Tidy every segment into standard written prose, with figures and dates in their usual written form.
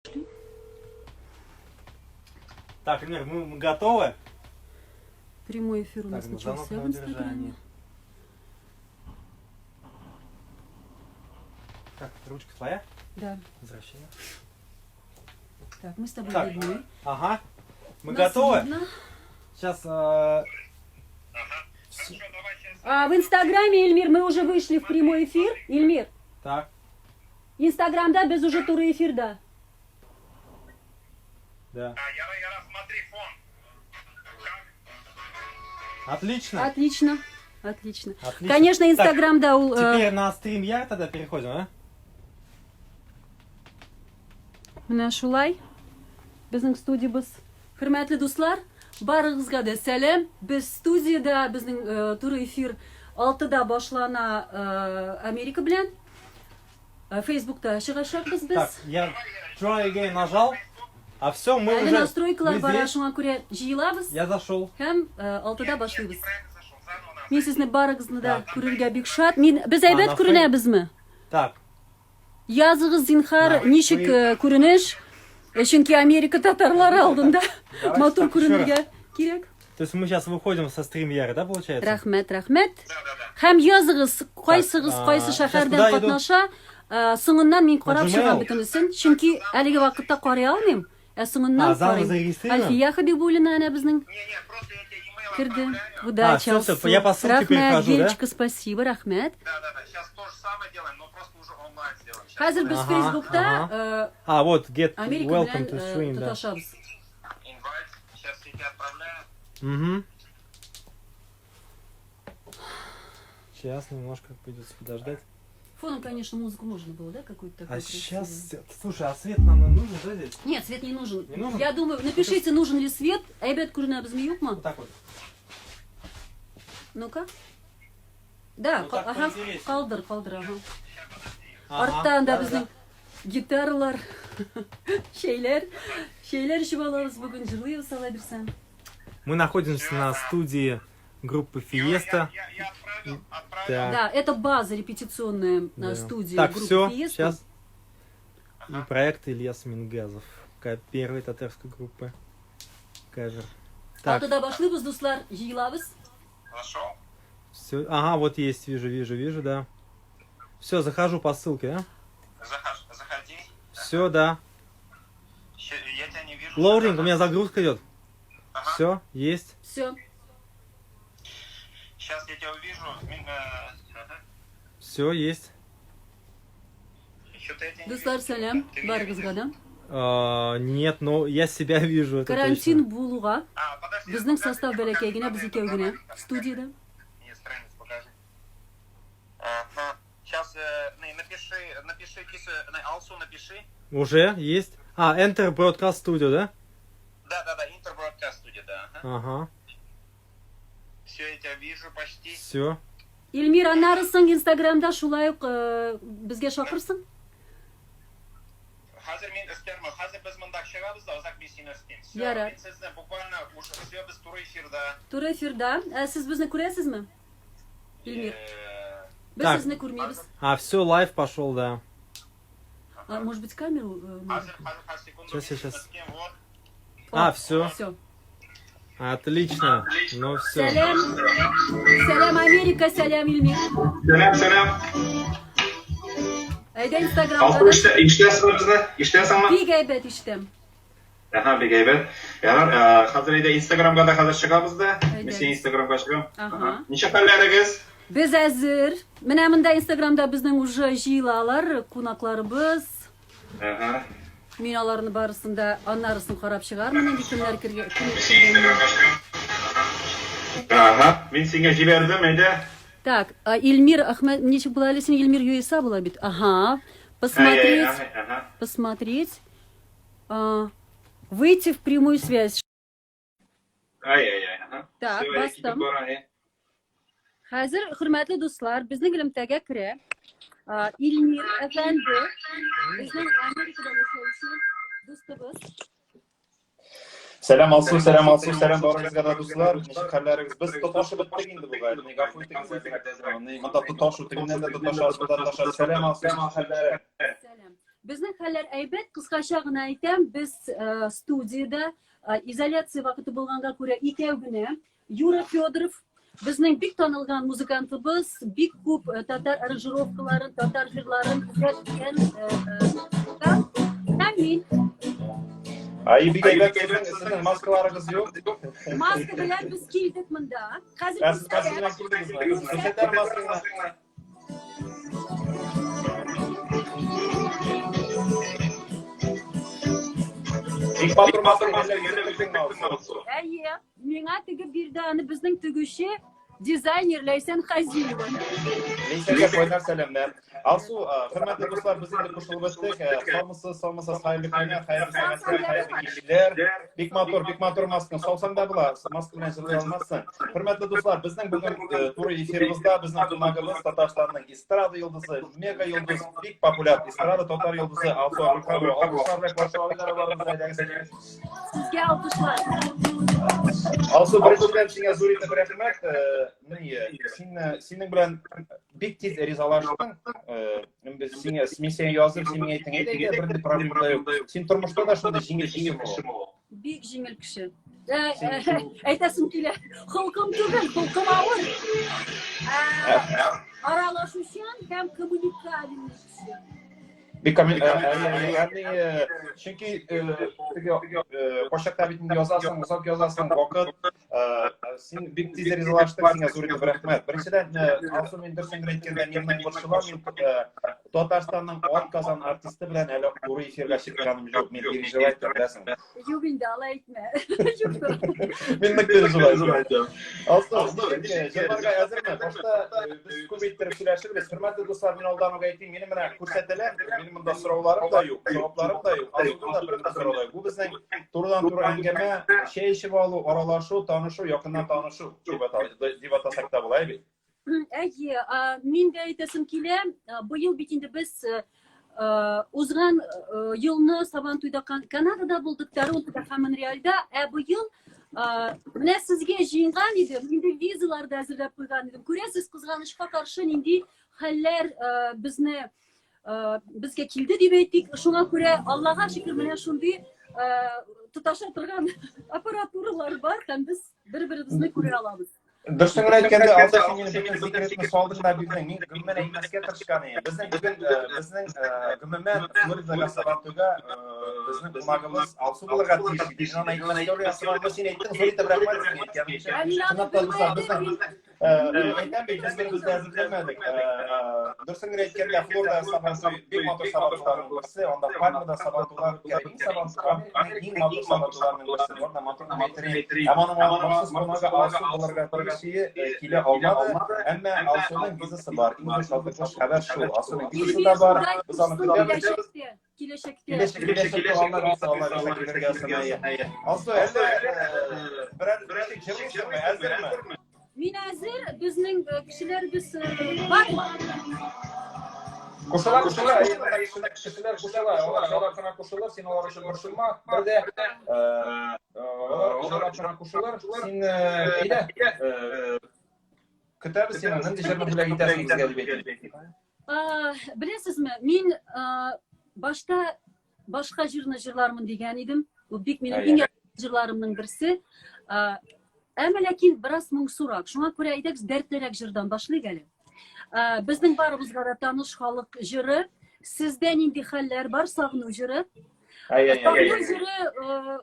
Пошли. Так, Эльмир, мы готовы? Прямой эфир у Так, нас ну, звонок начался на в Инстаграме. удержании. Так, ручка твоя? Да. Возвращение. Так, мы с тобой Так. видны. Ага. Мы Нас готовы? видно. Сейчас. А в Инстаграме, Эльмир, мы уже вышли в прямой эфир. Эльмир, Так, Инстаграмда без уже туры эфирда. да. А, Яра, смотри, фон. Отлично. Отлично. Отлично. Отлично. Конечно, Так, Инстаграм дал. Теперь на StreamYard тогда переходим, а? Менә шулай. Безнең студиябез. Хөрмәтле дуслар, барыгызга да сәлам. Без студиядә, безнең туры эфир 6-да башлана Америка белән. Фейсбукта чыгачакбыз без. Так, я try again нажал. А все, мы Әле уже. настройкалар мы бара, здесь. шуңа күрә җыелабыз Я зашел. һәм 6-да башлыйбыз. Неправильно зашел, заново надо. Мин сезне барыгызны да Так. күрергә бик шат. Мин без әйбәт на күренәбезме? Так, Языгыз зинхар, Да. ничек күренеш? Чөнки Америка татарлары алдында Давайте матур так, еще күренергә кирәк. То есть мы сейчас выходим со StreamYard, да, получается? Рәхмәт, рәхмәт. Да, да, да. Һәм языгыз, кайсыгыз Так, кайсы сейчас шәһәрдән куда иду? катнаша, соңыннан мин карап На чыгам Gmail? бөтенесен, чөнки әлеге вакытта карый алмыйм, ә соңыннан А, заново карыйм. зарегистрирован? Альфия Хабибуллина әнә безнең Не-не, просто я тебе e-mail керде. отправляю. Удачи, А, всё, всё, Алсу. я по ссылке Рәхмәт, перехожу, да? Гелечка, спасибо, рәхмәт. Да, да, да. Сейчас то же самое делаем, но просто уже онлайн сделаем. Щас. Хәзер без Ага, Фейсбукта ага. А, вот, get Америка welcome белән to stream, да. тоташабыз. Invite. Сейчас я тебе отправляю. Угу. Сейчас немножко придется подождать. Фоном, конечно, музыку можно было, да, какую-то такую А красивую? сейчас, слушай, а свет нам нужен, да, здесь? Нет, свет не нужен. Не нужен? Я думаю, напишите, нужен ли свет. Әйбәт күренәбезме, юкмы? Вот так вот. Ну-ка. Да, Ну, так ага, поинтереснее. калдыр, калдыр, ага. Ага, Арттан да да, безнең гитаралар, шәйләр, шәйләр эчеп алабыз бүген, җырлыйбыз алай бирсәң. Мы находимся на студии группы Фиеста. Я отправил, отправил. Так. Да, это база репетиционная Да. студии Так, группы все, Фиеста. сейчас. И проект Ильяс Мингазов, первой татарской группы. Кавер. Так, Алтыда башлыйбыз, дуслар, җыелабыз. Зашел? все. Ага, вот есть, вижу, вижу, вижу, да. Все, захожу по ссылке, да? Заходи. Все, да. Я тебя не вижу. Loading, у меня загрузка идет. Ага. Все, есть. Все. Сейчас я тебя увижу. Ага. Все, есть. Что-то я тебя не Дуслар, вижу. сәлам, Ты меня барыгызга видишь? да. А, нет, но я себя вижу. Это Карантин точно. булуга А, подожди. безнең покажи, состав покажи, бәләкәй генә, без покажи, икәү генә покажи. студиядә. Мне страницу покажи. Ага. Сейчас напиши, напиши, Алсу напиши. Уже есть. А, Enter Broadcast Studio, да? Да, да, да, Enter Broadcast Studio, да. Ага. Ага. Все, я тебя вижу почти. Все. Эльмир, аннары соң Инстаграмда шулай ук безгә чакырсың. Хәзер мин өстәрмен. Хәзер без монда чыгабыз да, озак мин сине өстим. Все, Ярар. мин сезне буквально уже все без туры эфирда. Туры эфирда. Ә сез безне күрәсезме? Эльмир, без Так. сезне күрмибез. А, все, live пошел, да. А, может быть, камеру? Хәзер, хәзер, хәзер, секунду. Сейчас, мин сейчас. өстим, вот. А, все. Все. Отлично. Ну все. Сәлам. Сәлам, Америка, сәлам, Эльмир. Сәлам, сәлам. Әйдә Инстаграмда Алсу, да. ишетәсеңме безне? Ишетәсеңме? Бик әйбәт ишетәм. Аха, бик әйбәт. Ярар, хәзер әйдә Инстаграмга да хәзер чыгабыз да. Мин сине Инстаграмга чыгам. Ага. Ничек хәлләрегез? Без әзер. Менә монда Инстаграмда безнең уже җыелалар кунакларыбыз. Ага. Мин аларны барысын да аннарысын карап чыгармын инде кемнәр кергән. Ага, мин сиңа җибәрдем, әйдә. Так, а Эльмир Ахмед, ничек була әле син Эльмир USA була бит. Ага. Посмотреть, Ага. посмотреть. А, выйти в прямую связь. Ай-яй-яй, ага. Так, Всё, я китеп бастым. барам, әй. Хәзер, хөрмәтле дуслар, безнең элемтәгә керә. Илмир әфәнде, безнең Америкада яшәүче дустыбыз. Сәлам Алсу, сәлам Алсу, сәлам барыгызга да дуслар. Ничек хәлләрегез? Без тоташып беттек инде бугай. Ни гафу итегез әзрәк. Ни монда тоташу, тегеннән дә тоташабыз, монда тоташабыз. Сәлам Алсу, ничек хәлләре? Сәлам. Безнең хәлләр әйбәт, кыскача гына әйтәм, без э, студиядә э, изоляция вакыты булганга күрә икәү генә. Юра Федоров, безнең бик танылган музыкантыбыз, бик күп э, татар аранжировкаларын, татар җырларын иҗат иткән музыкант. Һәм мин. Ай, бик әйбәт, сезнең маскаларыгыз юк. Маска белән без килдек монда. Хәзер Ә сез маска белән килдегезме? Күрсәтәр масканы. Бик матур маска белән. Әйе, миңа тегеп бирде аны безнең тегүче дизайнер Ләйсән Хазиева. Ләйсәнгә кайнар сәламнәр. Алсу, хөрмәтле дуслар, без инде кушылып беттек. Саумысыз, саумысыз, хәерле көннәр, хәерле сәгатьләр, хәерле кичләр. Бик матур, бик матур маска. Салсаң да була, маска белән җырлый алмассың. Хөрмәтле дуслар, безнең бүген туры эфирыбызда безнең кунагыбыз Татарстанның эстрада йолдызы, мега йолдыз, бик популяр эстрада татар йолдызы Алсу Абдулханова. Алкышлар белән каршы алыйк барыбызны, әйдәгез. Сезгә алкышлар. Алсу, беренчедән сиңа зур итеп рәхмәт. Ни, син синең белән бик тиз ризалаштың. Без сиңа, мин сиңа яздым, син миңа әйттең, әйдә, әйдә, бернинди проблема да юк. Син тормышта да шундый җиңел кешеме ул? Бик җиңел кеше. Әйтәсем килә, холкым түгел, холкым авыр. Аралашучан һәм коммуникабельный кеше. Бик ягъни чөнки теге кайчакта бит инде язасың, озак язасың, вакыт син бик тиз ризалаштың, сиңа зур итеп рәхмәт. Беренчедән, Алсу, мин дөресен генә әйткәндә, мин нык борчылам, мин Татарстанның атказан артисты белән әле туры эфирга чыкканым юк, мин переживать итәм, беләсең. Юк инде, алай әйтмә. Мин нык переживать итәм. Алсу, ничек, җырларга әзерме? Башта без күп иттереп сөйләшербез. Хөрмәтле дуслар, мин алдан ук әйтим, минем менә күрсәтәләр, минем монда сорауларым да юк, җавапларым да юк, Алсуның да бернинди сорау да юк. Бу безнең турыдан-туры әңгәмә, чәй эчеп алу, аралашу, танышу, якыннан танышу дип атасак та була, бит. Әйе, мин дә әйтәсем килә, быел бит инде без узган елны Сабантуйда Канадада булдык, Торонтода һәм Монреальдә, ә быел менә сезгә җыенган идем, инде визалар да әзерләп куйган идем. Күрәсез, кызганычка каршы нинди хәлләр безне безгә килде дип әйтик. Шуңа күрә Аллага шөкер, менә шундый тоташа торган аппаратуралар бар һәм без бер-беребезне күрә алабыз. Дөресен генә әйткәндә, Алсу, син минем бөтен секретны салдың да бирдең. Мин гомумән әйтмәскә тырышкан идем. Безнең бүген безнең гомумән Флоридага Сабантуйга безнең кунагыбыз Алсу булырга тиеш иде. Мин аны әйтмәскә уйлаган, но син әйттең, зур итеп рәхмәт сиңа әйткәнең өчен. Чынлап та, дуслар, безнең әйтәм бит, без беребезне әзерләмәдек. Дөресен генә әйткәндә, Флорида Сабантуй бик матур Сабантуйларның берсе. Анда Пальмада Сабантуйлар үткәрә. Иң Сабантуй, Американың иң матур Сабантуйларының берсе. Анда матур Һәм аның махсус кунагы Алсу булырга тиеш килә алмады. Әмма Алсуның визасы бар. Иң зур шатлыклы хәбәр шул. Алсуның визасы да бар. Без аны көтәбез. Киләчәктә. Киләчәктә Алла бирсә, Алла бирсә килергә язсын. Алсу, әллә берәр ничек җырлыйсыңмы? Әзерме? Мин әзер, безнең кешеләребез бармы? Кушыла, кушыла, кешеләр, кешеләр кушыла, алар җайлап кына кушылыр, син алар өчен борчылма, бер дә алар җайлап кына кушылыр, син әйдә, көтәбез сине, нинди җырны бүләк итәсең безгә дип әйтим. Беләсезме, мин башта башка җырны җырлармын дигән идем. Бу бик минем иң яраткан җырларымның берсе. Әмма ләкин бераз моңсурак. Шуңа күрә әйдәгез дәртлерәк җырдан башлыйк әле. Безнең барыбызга да таныш халык җыры. Сездә нинди хәлләр бар? Сагыну җыры. Сагыну җыры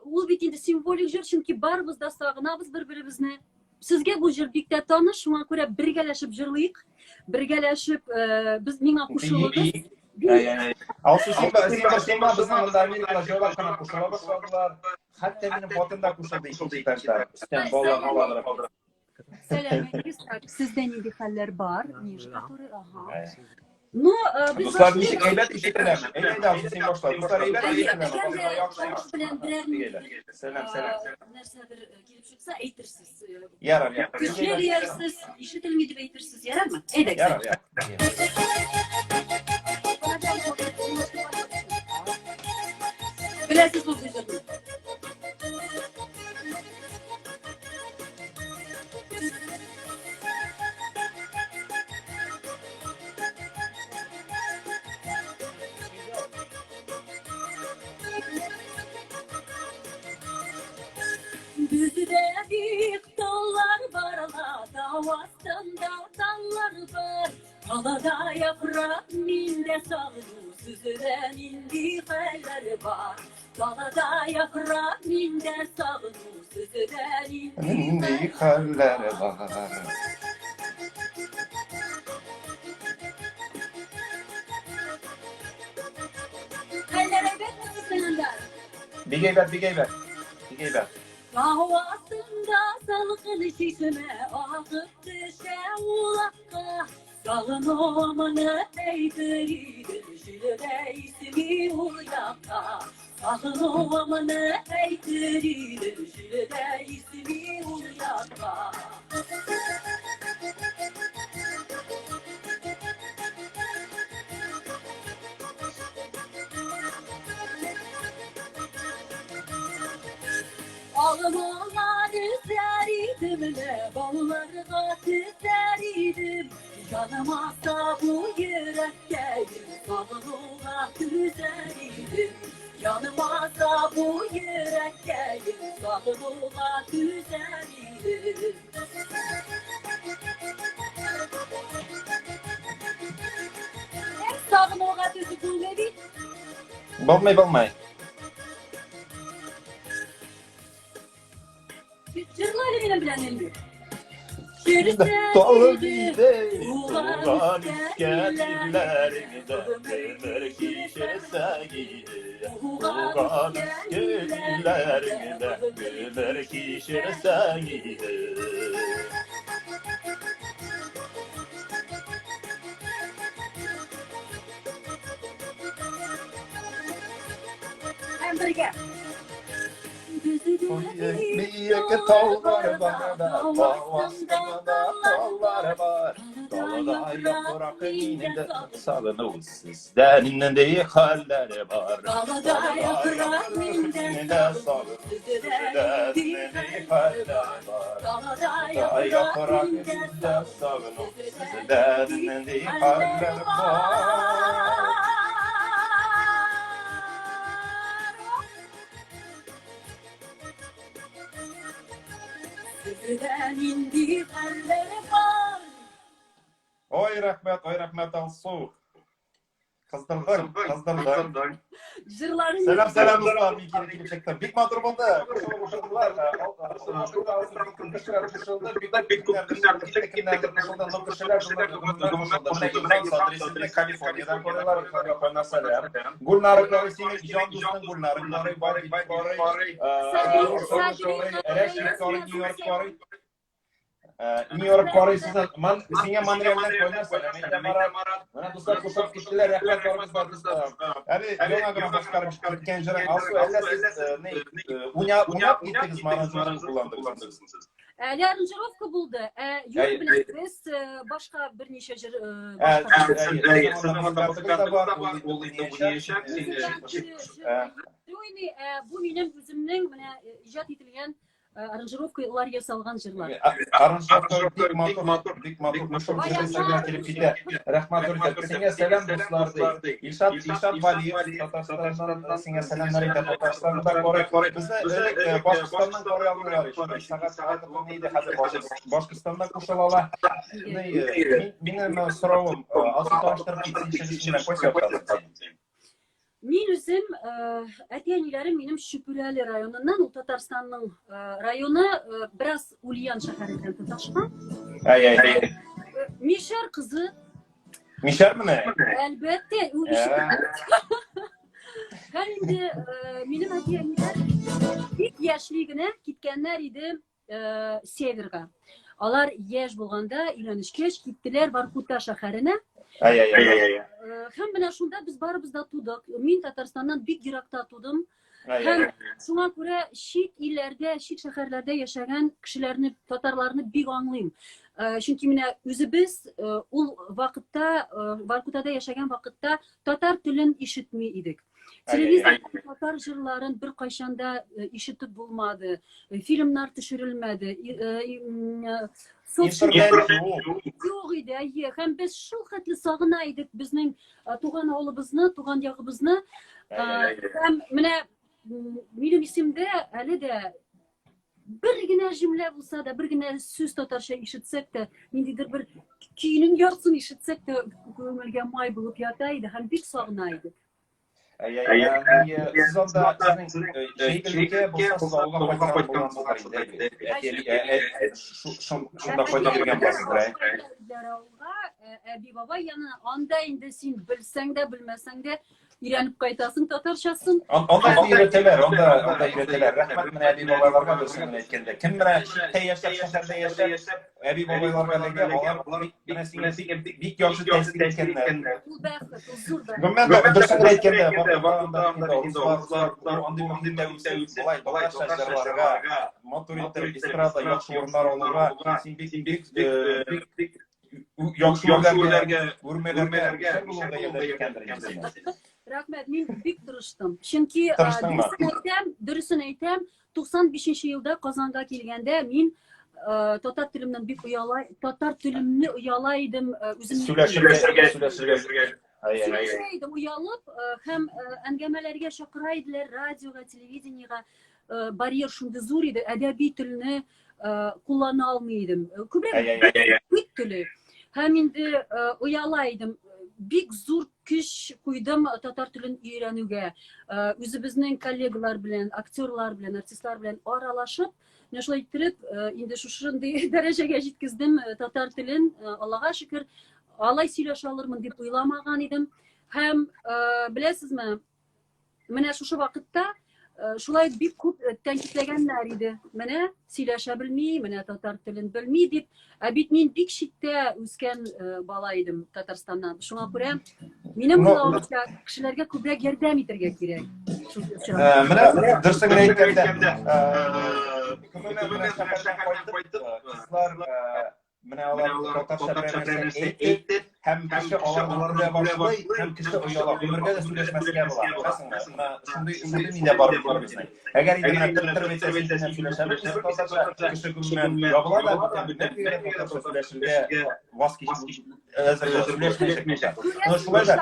ул бит инде символик җыр, чөнки барыбыз да сагынабыз бер-беребезне. Сезгә бу җыр бик тә таныш, шуңа күрә бергәләшеп җырлыйк. Бергәләшеп, без миңа кушылыгыз. Алсу, син син син безнең монда Америкада җайлап кына кушыла башладылар. Хәтта минем хатын да кушылды икенче этажда. Өстән балаларны калдырып. Сәлам, сездә нинди хәлләр бар? Миша, который, ага. Ну, без Дуслар, ничек әйбәт ишетеләме? Әйдә, әйдә, Алсу, син башла. Дуслар, әйбәт ишетеләме? Сәлам, сәлам. Нәрсәдер килеп чыкса, әйтерсез. Ярар, ярар. Көчле диярсез, ишетелми дип әйтерсез, ярармы? Әйдә. Ярар, ярар. Беләсез бу җырны. Бездә бик таулар бар ла, тау астында таллар бар. Далада яфрак, миндә сагыну, сүзедә нинди хәлләр бар. Далада яфрак, миндә сагыну, сүзедә нинди Нинди хәлләр бар. Хәлләр әйбәтме сезнең анда? Бик әйбәт, бик әйбәт. Бик әйбәт. Тау астында салкын чишмә агып төшә улакка. Сагынуымны әйтер идем, җилдә исми ул якка. Сагынуымны әйтер идем, җилдә исми ул якка. Алмалар үсәр идем лә, балларга төсәр идем. Янымаса бу йөрәккәем, сагынуга түзәр идем. Янымаса бу йөрәккәем, сагынуга түзәр идем. Сагынуга түзеп булмый бит. Булмый, булмый. Җырла әле минем белән инде. Талып иде, туган үскән илләреңдә гомер кичерсәң иде. Туган үскән илләреңдә гомер кичерсәң иде. Һәм бергә. Биек таулар бар да, тау астында таллар бар. Далада яфрак инде сагыну сездә нинди хәлләр бар. Далада яфрак инде сагыну сездә нинди хәлләр бар. Далада яфрак инде сагыну сездә нинди хәлләр бар. Сездә нинди хәлләр бар? Ой, рәхмәт, ой, рәхмәт, Алсу. Кыздырдың, кыздырдың. Җырларың Сәлам, сәлам, дуслар, мин кире килеп чыктым. Бик матур булды. Кушылып кушылдылар. Кешеләр кушылды, бик күп көннәр кемнәрдер кушылды, но кешеләр гомумән кушылды. Менә Илһам Садри Калифорниядән карыйлар, Илһамга кайнар сәлам. Гульнара Кларый, синең җан дустың Гульнара Кларый, Барый Кларый, Рәшит Кларый, Нью-Йорк Кларый. Нью-Йорк карый сезне. Ман сиңа Монреальдән кайнар сәлам әйтә Марат. Менә дуслар кушылып киттеләр. Рәхмәт барыгызга дуслар. Әле яңа гына башкарып киткән җырың Алсу, әллә сез ни уйнап киттегезме, аранжировка кулландыгызмы? Әле аранжировка булды. Ә Юрий белән без башка берничә җыр башкардык. Бу минем үземнең менә иҗат ителгән аранжировкалар ясалган җырлар. Аранжировка бик матур, бик матур. Кушып җырлыйсың килеп китә. Рәхмәт зур. Сиңа сәлам, дуслар ди. Илшат, Илшат Валиев Татарстаннан сиңа сәламнәр әйтә. Татарстанда карый. Безне элек Башкортстаннан карый алмыйлар ич. Сәгать сәгать ни иде хәзер Башкортстаннан кушылалар. Минем соравым, Алсу таныштырып китсен, чыгыш белән кайсы яктасың? Мин үзем әти-әниләрем минем Чүпрәле районыннан, ул Татарстанның районы, бераз Ульян шәһәре белән тоташкан. Әй, әй, әй. Мишәр кызы. Мишәр менә? Әлбәттә, ул мишәр. Һәм инде минем әти-әниләр бик яшьли генә киткәннәр иде северга. Алар яшь булганда өйләнешкәч киттеләр Воркута шәһәренә. Ай, ай, ай, ай. Һәм менә шунда без барыбыз да тудык. Мин Татарстаннан бик еракта тудым. Һәм шуңа күрә чит илләрдә, чит шәһәрләрдә яшәгән кешеләрне, татарларны бик аңлыйм. Чөнки менә үзебез ул вакытта, Воркутада яшәгән вакытта татар телен ишетми идек. Телевизор татар җырларын бер кайчан да э, ишетеп булмады. Э, фильмнар төшерелмәде. Э, юк иде, әйе. Һәм без шул хәтле сагына идек безнең туган авылыбызны, туган ягыбызны. Һәм менә минем исемдә әле дә Бер генә җөмлә булса да, бер генә сүз татарча ишетсәк тә, ниндидер бер көйнең яртысын ишетсәк тә, күңелгә май булып ята иде һәм бик сагына идек. Сез анда сезнең җәйгелеккә булса сез авылга кайткан булгансыздыр инде. Шунда кайтып йөргән буласыздыр, ә? Авылга әби бабай янына анда инде син белсәң дә, белмәсәң дә өйрәнеп кайтасың татарчасын. Анда өйрәтәләр, анда анда өйрәтәләр. Рәхмәт менә әби бабайларга дөресен генә әйткәндә. Кем менә читтә яшәп, шәһәрдә яшәп, әби бабайларга эләгә, алар менә сиңа бик яхшы тәэсир иткәннәр. Ул бәхет, ул зур бәхет. Гомумән, дөресен генә әйткәндә, руслар, андый мохиттә үсеп, болай татарча җырларга, матур итеп эстрада яхшы урыннар алуга син бик бик бик яхшы үрләргә, үрмәләргә, булуга ярдәм иткәндер инде сиңа. Рәхмәт, мин бик тырыштым. Чөнки дөресен әйтәм, дөресен әйтәм, 95 елда Казанга килгәндә мин татар телемнән бик ояла, татар телемне ояла идем, үзем сөйләшергә, сөйләшергә. Сөйләшә идем, оялып һәм әңгәмәләргә чакыра иделәр, радиога, телевидениегә. Барьер шундый зур иде, әдәби телне куллана алмый идем. Күбрәк бит теле. Һәм инде ояла идем. Бик зур көч куйдым татар телен өйрәнүгә. Үзебезнең коллегалар белән, актерлар белән, артистлар белән аралашып, менә шулай иттереп, инде шушындый дәрәҗәгә җиткездем татар телен. Аллага шөкер, алай сөйләшә алырмын дип уйламаган идем. Һәм беләсезме, Менә шушы вакытта э, шулай бик күп э, тәнкыйтьләгәннәр иде. Менә сөйләшә белми, менә татар телен белми дип. Ә бит мин бик читтә үскән э, бала идем Татарстаннан. Шуңа күрә минем уйлавымча кешеләргә күбрәк ярдәм итәргә кирәк. Менә дөресен генә әйткәндә, кызлар Менә алар татарча берәр нәрсә әйтеп, һәм кеше алардан көлә башлый, һәм кеше ояла. Гомергә дә сөйләшмәскә була. Беләсеңме? Менә шундый шундый ни дә бар бит безнең. Әгәр инде менә тырып әйтсә, син белән сөйләшәбез, татарча кеше гомумән ябыла да, бүтән бүтән татарча сөйләшергә ваз кичеп, әзер сөйләшмәячәк. Но шулай да.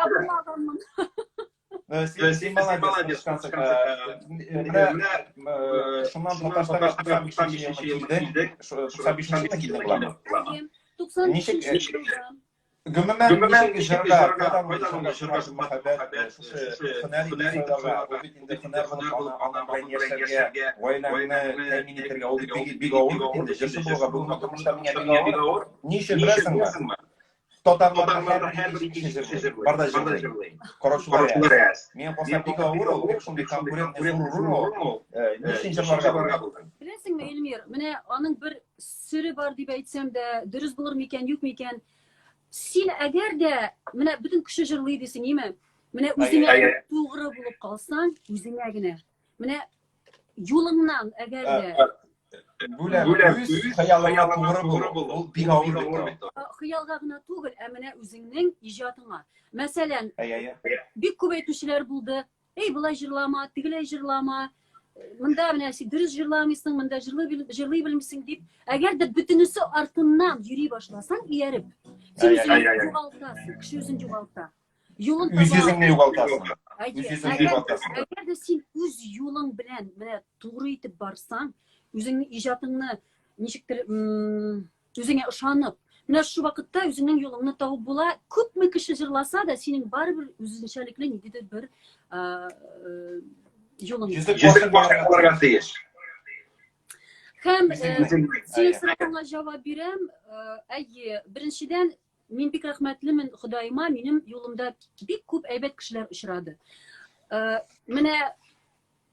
Син молодец, Менә шуннан Татарстанга 95 елны килдең. 95 елны килдең буламы? Ничек Гомумән, ничек җырга, кайдан ул җырга җырга мәхәббәт, шушы һөнәр итеп сайларга, ул бит инде һөнәр булып аның белән яшәргә, гаиләңне тәэмин итәргә, ул бит бик авыр бит инде, җырчы булырга бүгенге тормышта миңа бик авыр. Ни өчен беләсеңме? Татарларда һәрбер икенче кеше җырлый. Бар да җырлый. Караучылар әз. Миңа калса бик авыр ул, бик шундый конкурентный зур урын ул. Ни өчен җырларга булдың? Беләсеңме, Эльмир, менә аның бер сере бар дип әйтсәм дә, дөрес булыр микән, юк микән? Син әгәр дә менә бөтен кеше җырлый дисең, име? Менә үзеңә тугры булып калсаң, үзеңә генә. Менә юлыңнан әгәр дә Бүләк, үз хыялыңа тугры булу. Ул бик авыр бит. Хыялга гына түгел, ә менә үзеңнең иҗатыңа. Мәсәлән, бик күп әйтүчеләр булды. Эй, болай җырлама, тегеләй җырлама. Монда менә син дөрес җырламыйсың, монда җырлый җырлый белмисең дип. Әгәр дә бөтенесе артыннан йөри башласаң, ияреп, син үзеңне югалтасың, кеше үзен югалта. Юлын Үз йөзеңне югалтасың. Үз йөзеңне югалтасың. Әгәр дә син үз юлың белән менә туры итеп барсаң, үзеңнең иҗатыңны ничектер үзеңә ышанып, менә шул вакытта үзеңнең юлыңны табып була. Күпме кеше җырласа да, синең барыбер үзенчәлекле ниндидер бер юлың. Йөзек булырга тиеш. Һәм синең соравыңа җавап бирәм. Әйе, беренчедән, Мин бик рәхмәтлемен Ходаема, минем юлымда бик күп әйбәт кешеләр очрады. Э, менә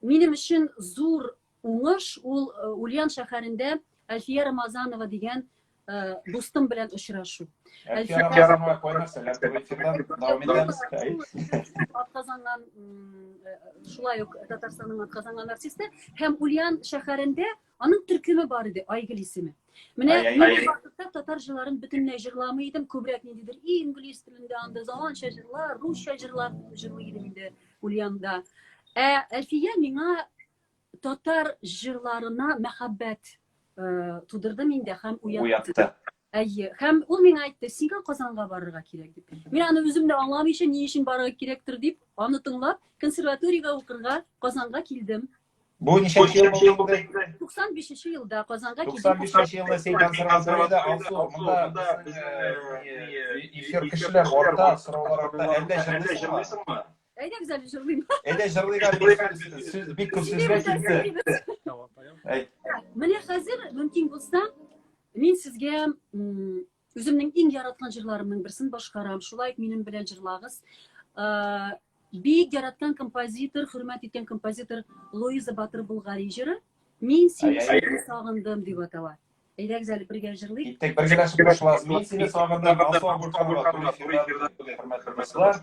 минем өчен зур уңыш ул э, Ульян шәһәрендә Әлфия Рамазанова дигән э, дустым белән очрашу. Әлфия Рамазанова кайнар сәлам эфирдан дәвам итәбез. Атказанган шулай ук Татарстанның атказанган артисты һәм Ульян шәһәрендә Аның төркеме бар иде, Айгөл исеме. Менә мин ул вакытта татар җырларын бөтенләй җырламый идем, күбрәк ниндидер инглиз телендә анда заманча җырлар, русча җырлар җырлый идем инде Ульянда. Ә Әлфия миңа татар җырларына мәхәббәт э, тудырды миндә һәм уятты. Әйе, һәм ул миңа әйтте, сиңа Казанга барырга кирәк дип. Мин аны үзем дә аңламыйча, ни өчен барырга кирәктер дип, аны тыңлап, консерваториягә укырга Казанга килдем. Бу ничәнче ел булды инде? 95 елда Казанга килдем. 95 елда син консерваториядә Алсу, монда безнең эфир кешеләр арта, сораулар арта. Әллә җырлыйсыңмы? Әйдәгез әле җырлыйм. Әйдә җырлыйк әле, сүз бик күп сүзгә китте. Менә хәзер мөмкин булса, мин сезгә үземнең иң яраткан җырларымның берсен башкарам. Шулай ук минем белән җырлагыз. Бик яраткан композитор, хөрмәт иткән композитор Луиза Батыр Булгари җыры Мин сине сагындым дип атала. Әйдәгез әле бергә җырлыйк. Киттек, бергәләшеп кушылабыз. Мин сине сагындым, Алсу Абурханова, туры эфирда, хөрмәтле дуслар.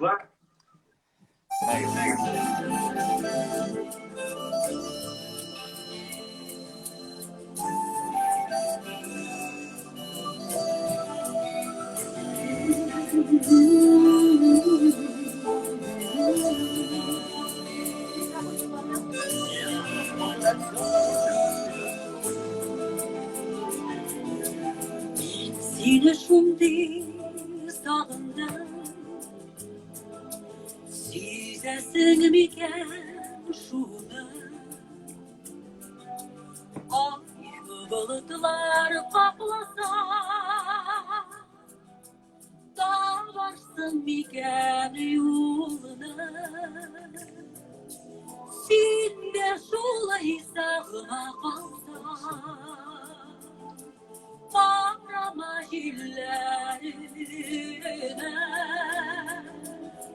Сине шундый сагындым. Сизәсең микән шуны? Ай болытлар капласа, табарсың микән юлны? Син дә шулай сагына калсаң, Карама җилләренә,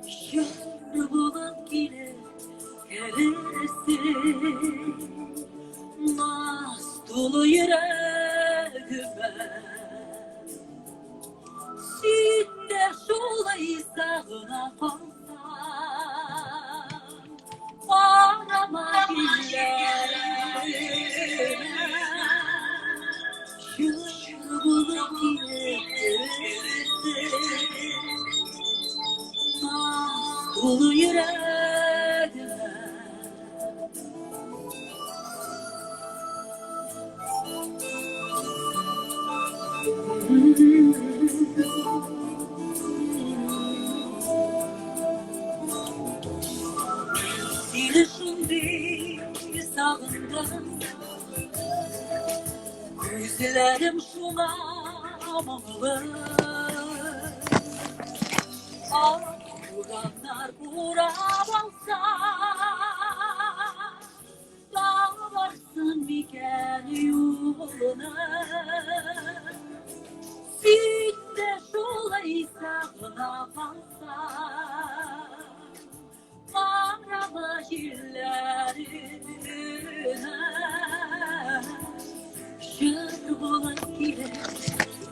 Җыр булып килеп керерсең. Наз тулы йөрәгемә. Син дә шулай сагына калсаң, Карама җилләренә, Җыр булып килеп керерсең. Наз тулы йөрәгемә. Сине шундый сагындым, Күзләрем шуңа моңлы. Ак бураннар урап алса, Табарсың микән юлны? Син дә шулай сагына калсаң, Карама җилләренә, Җыр булып килеп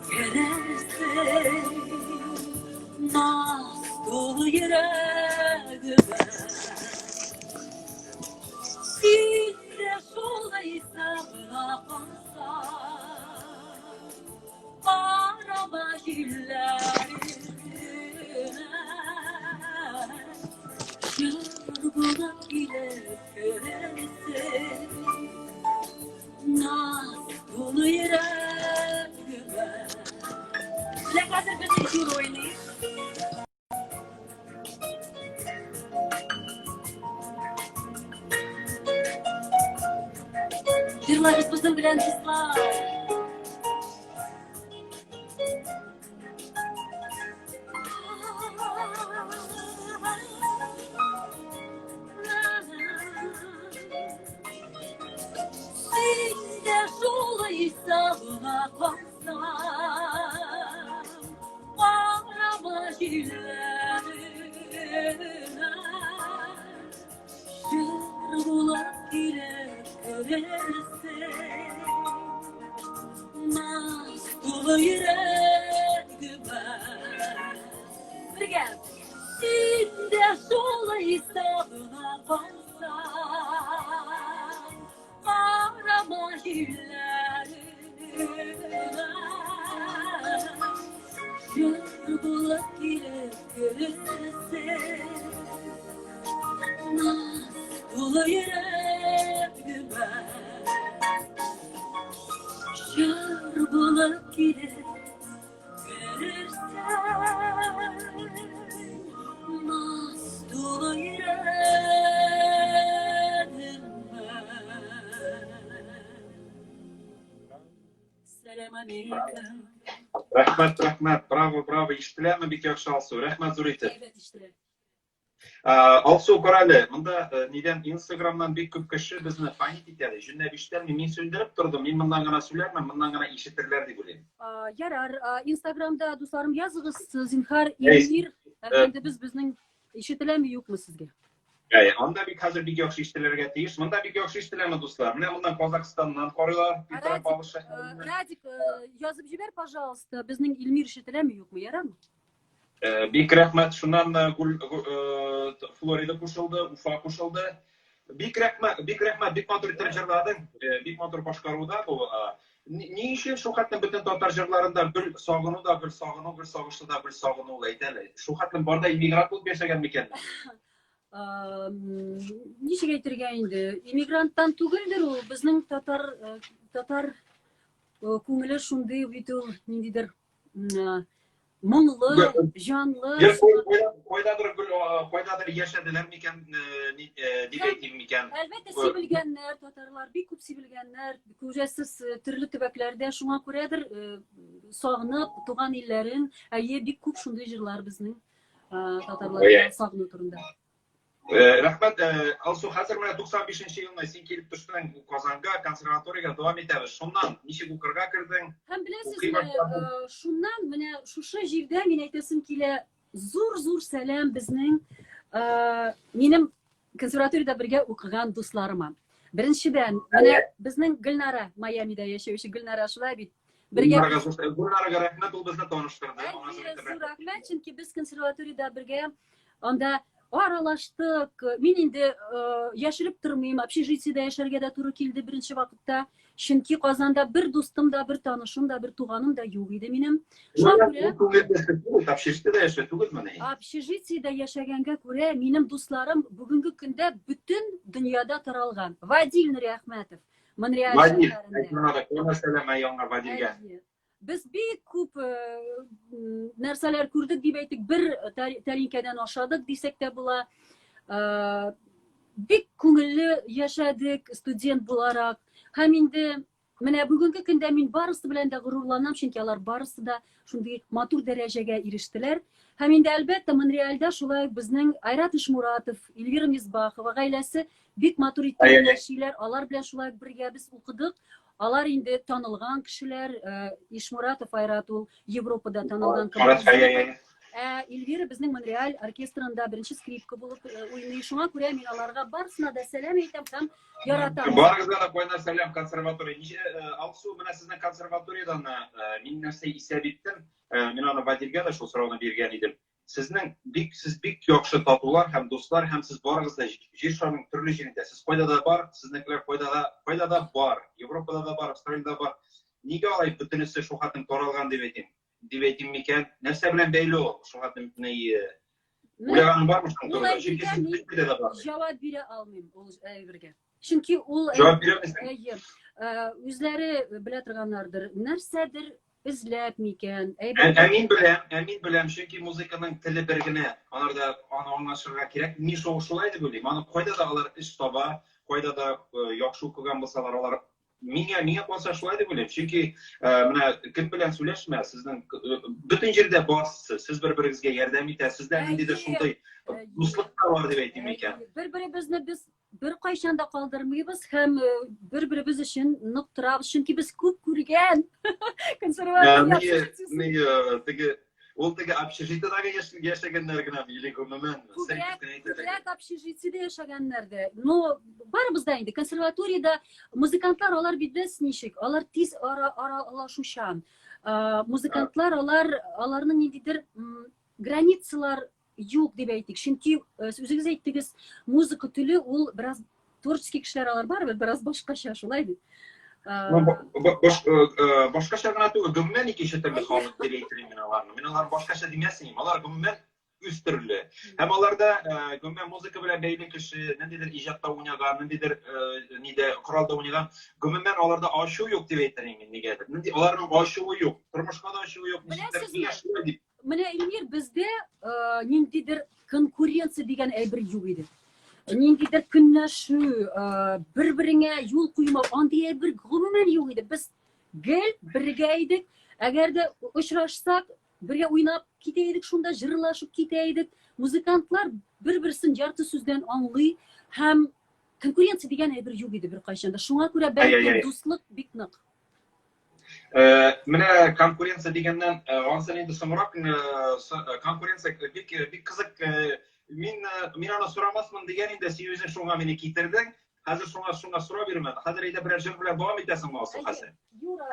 керерсең, Наз тулы йөрәгемә. Син дә шулай сагына калсаң, Карама җилләренә, Җыр булып килеп керерсең, Наз тулы йөрәгемә. Менә хәзер безнең җыр уйный. Җырлагыз безнең белән, дуслар. Син дә шулай сагына калсаң, Карама җилләренә, Җыр булып килеп керерсең. Наз тулы йөрәгемә. Бергә. Син дә шулай сагына калсаң, Карама җилләренә, Җыр булып килеп керерсең. Наз тулы йөрәгемә. Җыр булып килеп керерсең. Наз тулы йөрәгемә. Әссәлам алейкум. Рәхмәт, рәхмәт. Браво, браво. Ишетеләме бик яхшы, Алсу? Рәхмәт зур итеп. Әйбәт ишетелә. Алсу, карале, монда э, нидән Инстаграмнан бик күп кеше безне фанит итә. Җүнләп ишетәлми. Мин сүндереп тордым. Мин моннан гына сөйләрмен, моннан гына ишетерләр дип уйлыйм. Ярар, Инстаграмда дусларым языгыз, зинһар, Илмир әфәндебез безнең ишетеләме юкмы сезгә? Әй, анда бик хәзер бик яхшы ишетелергә тиеш. Монда бик яхшы ишетеләме, дуслар? Менә моннан Казахстаннан карыйлар, Петропавл шәһәреннән. Радик, язып җибәр, пожалуйста, безнең Илмир ишетеләме юкмы, ярармы? Бик рәхмәт. Шуннан Флорида кушылды, Уфа кушылды. Бик рәхмәт, бик рәхмәт, бик матур итеп җырладың. Бик матур башкаруда бу. Ни өчен шул хәтлем бөтен татар җырларында гөл сагыну да, гөл сагыну, гөл сагышлы да, гөл сагыну ул әйт әле. Шул хәтлем бар да иммигрант булып яшәгән микән? Ничек әйтергә инде? Иммигранттан түгелдер ул. Безнең татар татар күңеле шундый бит ул, ниндидер моңлы, җанлы. Кайдадыр гөл, кайдадыр яшәделәр микән, дип әйтим микән? Әлбәттә, сибелгәннәр, татарлар бик күп сибелгәннәр, күрәсез, төрле төбәкләрдә, шуңа күрәдер, сагынып туган илләрен, әйе, бик күп шундый җырлар безнең татарларда сагыну турында. Рәхмәт, Алсу, хәзер менә 95 елны син килеп төштең Казанга, консерваториягә дәвам итәбез. Шуннан ничек укырга кердең? Һәм беләсезме, шуннан менә шушы җирдә мин әйтәсем килә, зур-зур сәлам безнең минем консерваториядә бергә укыган дусларыма. Беренчедән, менә безнең Гөлнара, Майамида яшәүче Гөлнара шулай бит. Бергә Гөлнарага рәхмәт, ул безне таныштырды. Зур рәхмәт, чөнки без консерваториядә бергә анда аралаштык. Мин инде яшереп тормыйм, общежитиедә яшәргә дә туры килде беренче вакытта. Чөнки Казанда бер дустым да, бер танышым да, бер туганым да юк иде минем. Шуңа күрә общежитиедә яшәү түгелмени? Общежитиедә яшәгәнгә күрә минем дусларым бүгенге көндә бөтен дөньяда таралган. Вадил Нуриәхмәтов, Монреаль Вадил, әйтмәдә, Вадилгә. Без бик күп нәрсәләр күрдек дип әйтик, бер тәлинкәдән ашадык дисәк тә була. Бик күңелле яшәдек студент буларак. Һәм инде менә бүгенге көндә мин барысы белән дә горурланам, чөнки алар барысы да шундый матур дәрәҗәгә ирештеләр. Һәм инде әлбәттә Монреальдә шулай ук безнең Айрат Ишмуратов, Эльвира Мисбахова гаиләсе бик матур итеп яшиләр. Алар белән шулай ук бергә без укыдык. Алар инде танылган кешеләр, э, Ишмуратов Айрат ул Европада танылган композитор. Ә Эльвира безнең Монреаль оркестрында беренче скрипка булып э, уйный. Шуңа күрә мин аларга барысына да сәлам әйтәм һәм яратам. Барыгызга да кайнар сәлам консерватория. Ничә э, Алсу, менә сезнең консерваториядән мин нәрсә исәп иттем? Мин аны Вадилгә дә шул сорауны биргән идем. Сезнең бик сез бик яхшы татулар һәм дуслар һәм сез барыгыз да җир шарының төрле җирендә. Сез кайда да бар, сезнекеләр кайда да, кайда да бар. Европада да бар, Австралиядә бар. Нигә алай бөтенесе шул хәтлем таралган дип әйтим? Дип әйтим микән? Нәрсә белән бәйле ул? Шул хәтлем ни уйлаганың бармы шуның турында? Чөнки сез бөтен да бар. Җавап бирә алмыйм ул әйбергә. Чөнки ул Җавап бирә алмыйсың. Әйе. Үзләре белә торганнардыр. Нәрсәдер эзләп микән? Ә, ә мин беләм, ә мин беләм, чөнки музыканың теле бер генә. Аларда аны аңлашырга кирәк. Мин шул шулай дип уйлыйм. Аны кайда да алар эш таба, кайда да э, яхшы укыган булсалар, алар миңа миңа калса шулай дип уйлыйм. Чөнки э, менә кем белән сөйләшмә, сезнең э, бөтен җирдә барсыз, сез бер-берегезгә ярдәм итәсез, сездә ниндидер шундый дуслык та бар дип әйтим микән? Бер-беребезне без беркайчан да калдырмыйбыз һәм э, бер-беребез өчен нык торабыз, чөнки без күп күргән консерватория э, теге ул теге общежитиедәге яшәгәннәр генә или гомумән күбрәк күбрәк общежитиедә яшәгәннәр дә но барыбыз да инде консерваториядә музыкантлар алар бит беләсез ничек алар тиз ара аралашучан э, музыкантлар алар аларның ниндидер границалар юк дип әйтик. Чөнки э, үзегез әйттегез, музыка теле ул бераз творческий кешеләр алар барыбер бераз башкача, шулай бит. Э, ну, э, башкача гына түгел, гомумән икенче төрле халык дип әйтер мин аларны. Мин алар башкача димәс идем. Алар гомумән үз төрле. Һәм аларда гомумән музыка белән бәйле кеше, ниндидер иҗатта уйнаган, ниндидер нидә коралда уйнаган, гомумән аларда ачу юк дип әйтер идем мин нигәдер. Нинди аларның ачуы юк, тормышка да ачуы юк, ничектер нигә шулай дип. Менә, Эльмир, бездә э, ниндидер конкуренция дигән әйбер юк иде. Ниндидер көнләшү, э, бер-береңә юл куймау, андый әйбер гомумән юк иде. Без Гел бергә идек. Әгәр дә очрашсак, бергә уйнап китә идек шунда, җырлашып китә идек. Музыкантлар бер-берсен ярты сүздән аңлый һәм конкуренция дигән әйбер юк иде беркайчан да. Шуңа күрә бәлки дуслык бик нык. Э, менә конкуренция дигәннән, э, ансын инде соңрак э, конкуренция бик бик кызык. Мин мин аны сорамасмын дигән инде, син үзең шуңа мине китердең. Хәзер шуңа шуңа сорау бирәм. Хәзер әйдә берәр җыр белән дәвам итәсеңме, Алсу хәзер?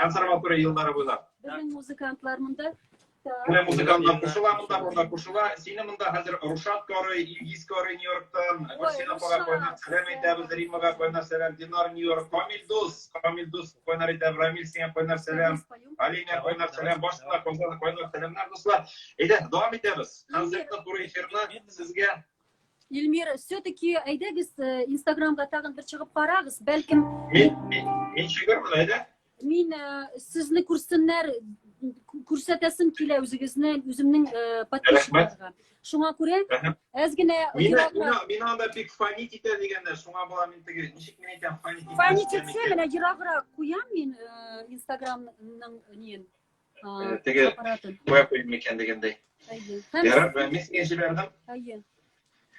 Консерватория еллары буйлап. Безнең музыкантлар монда. Менә музыкантлар кушыла монда, монда кушыла. Сине монда хәзер Рушат карый, Илгиз карый Нью-Йорктан, Гөлсинә апага кайнар сәлам әйтәбез, Риммага кайнар сәлам, Динар Нью-Йорк, Камил дус, Камил дус кайнар әйтәбез, Рамил сиңа кайнар сәлам, Алинә кайнар сәлам, башка кайнар сәламнәр, дуслар. Әйдә, дәвам итәбез. Концертны туры эфирны сезгә Эльмира, все-таки әйдәгез э, Инстаграмга тагын бер чыгып карагыз, бәлкем Мин мин, мин чыгармын, әйдә. Мин э, сезне күрсеннәр, күрсәтәсем килә үзегезне, үземнең э, подписчикларга. Шуңа күрә әз генә мин анда бик фонить итә дигәннәр, шуңа була мин теге ничек мин әйтәм фонить итә. Фонить итсә, менә ераграк куям мин Инстаграмның ниен. Э, теге куя куйым микән дигәндәй. Ярар, мин сиңа җибәрдем. Әйе.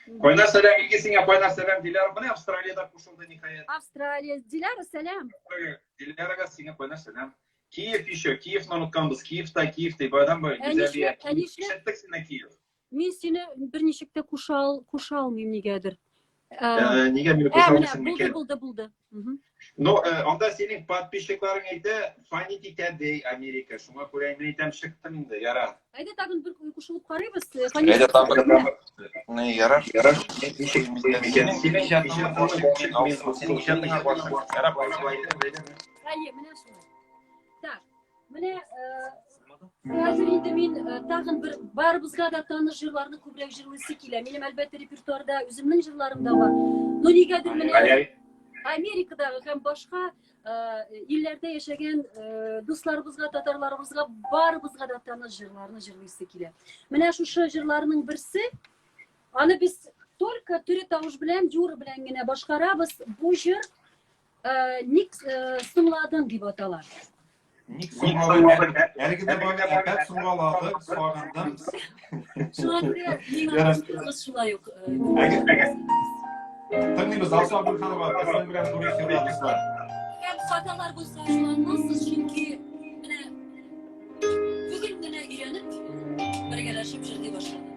Кайнар сәлам Илгиз сиңа, кайнар сәлам Диляра. Менә Австралиядә кушылды ниһаять. Австралия, Диляра, сәлам. Дилярага сиңа кайнар сәлам. Киев еще, Киевны онытканбыз. Киевта, Киев дип, байдан бай, Гүзәлия. Ишеттек сине, Киев. Мин сине берничек тә куша, куша алмыйм нигәдер. Ә, нигә мине куша алмыйсың микән? Булды, булды, булды. Ну, анда синең подписчикларың әйтә, фанить итә ди Америка. Шуңа күрә мин әйтәм, чыктым инде, яра. Әйдә тагын бер кушылып карыйбыз. Әйдә тагын бер. Не, ярар. Ярар. Ничек микән? Синең иҗатыңа синең иҗатыңа башың. Ярар, Әйе, менә шулай. Так, менә хәзер инде мин тагын бер барыбызга да таныш җырларны күбрәк җырлыйсы килә. Минем, әлбәттә, репертуарда үземнең җырларым да бар. Но нигәдер менә Америкадагы һәм башка илләрдә яшәгән дусларыбызга, татарларыбызга барыбызга да таныш җырларны җырлыйсы килә. Менә шушы җырларның берсе, аны без только тере тавыш белән, Юра белән генә башкарабыз. Бу җыр Ник соңладың дип атала. Ник соңладың? Әлеге дә бага әпәт соңладык, сагындым. Шуңа күрә миңа кыз шулай ук. Тыңлыйбыз, Алсу Абдулханова, безнең белән туры эфирда, дуслар. Һәм хаталар булса ачуланмассыз, чөнки менә бүген генә өйрәнеп, бергәләшеп җырлый башладык.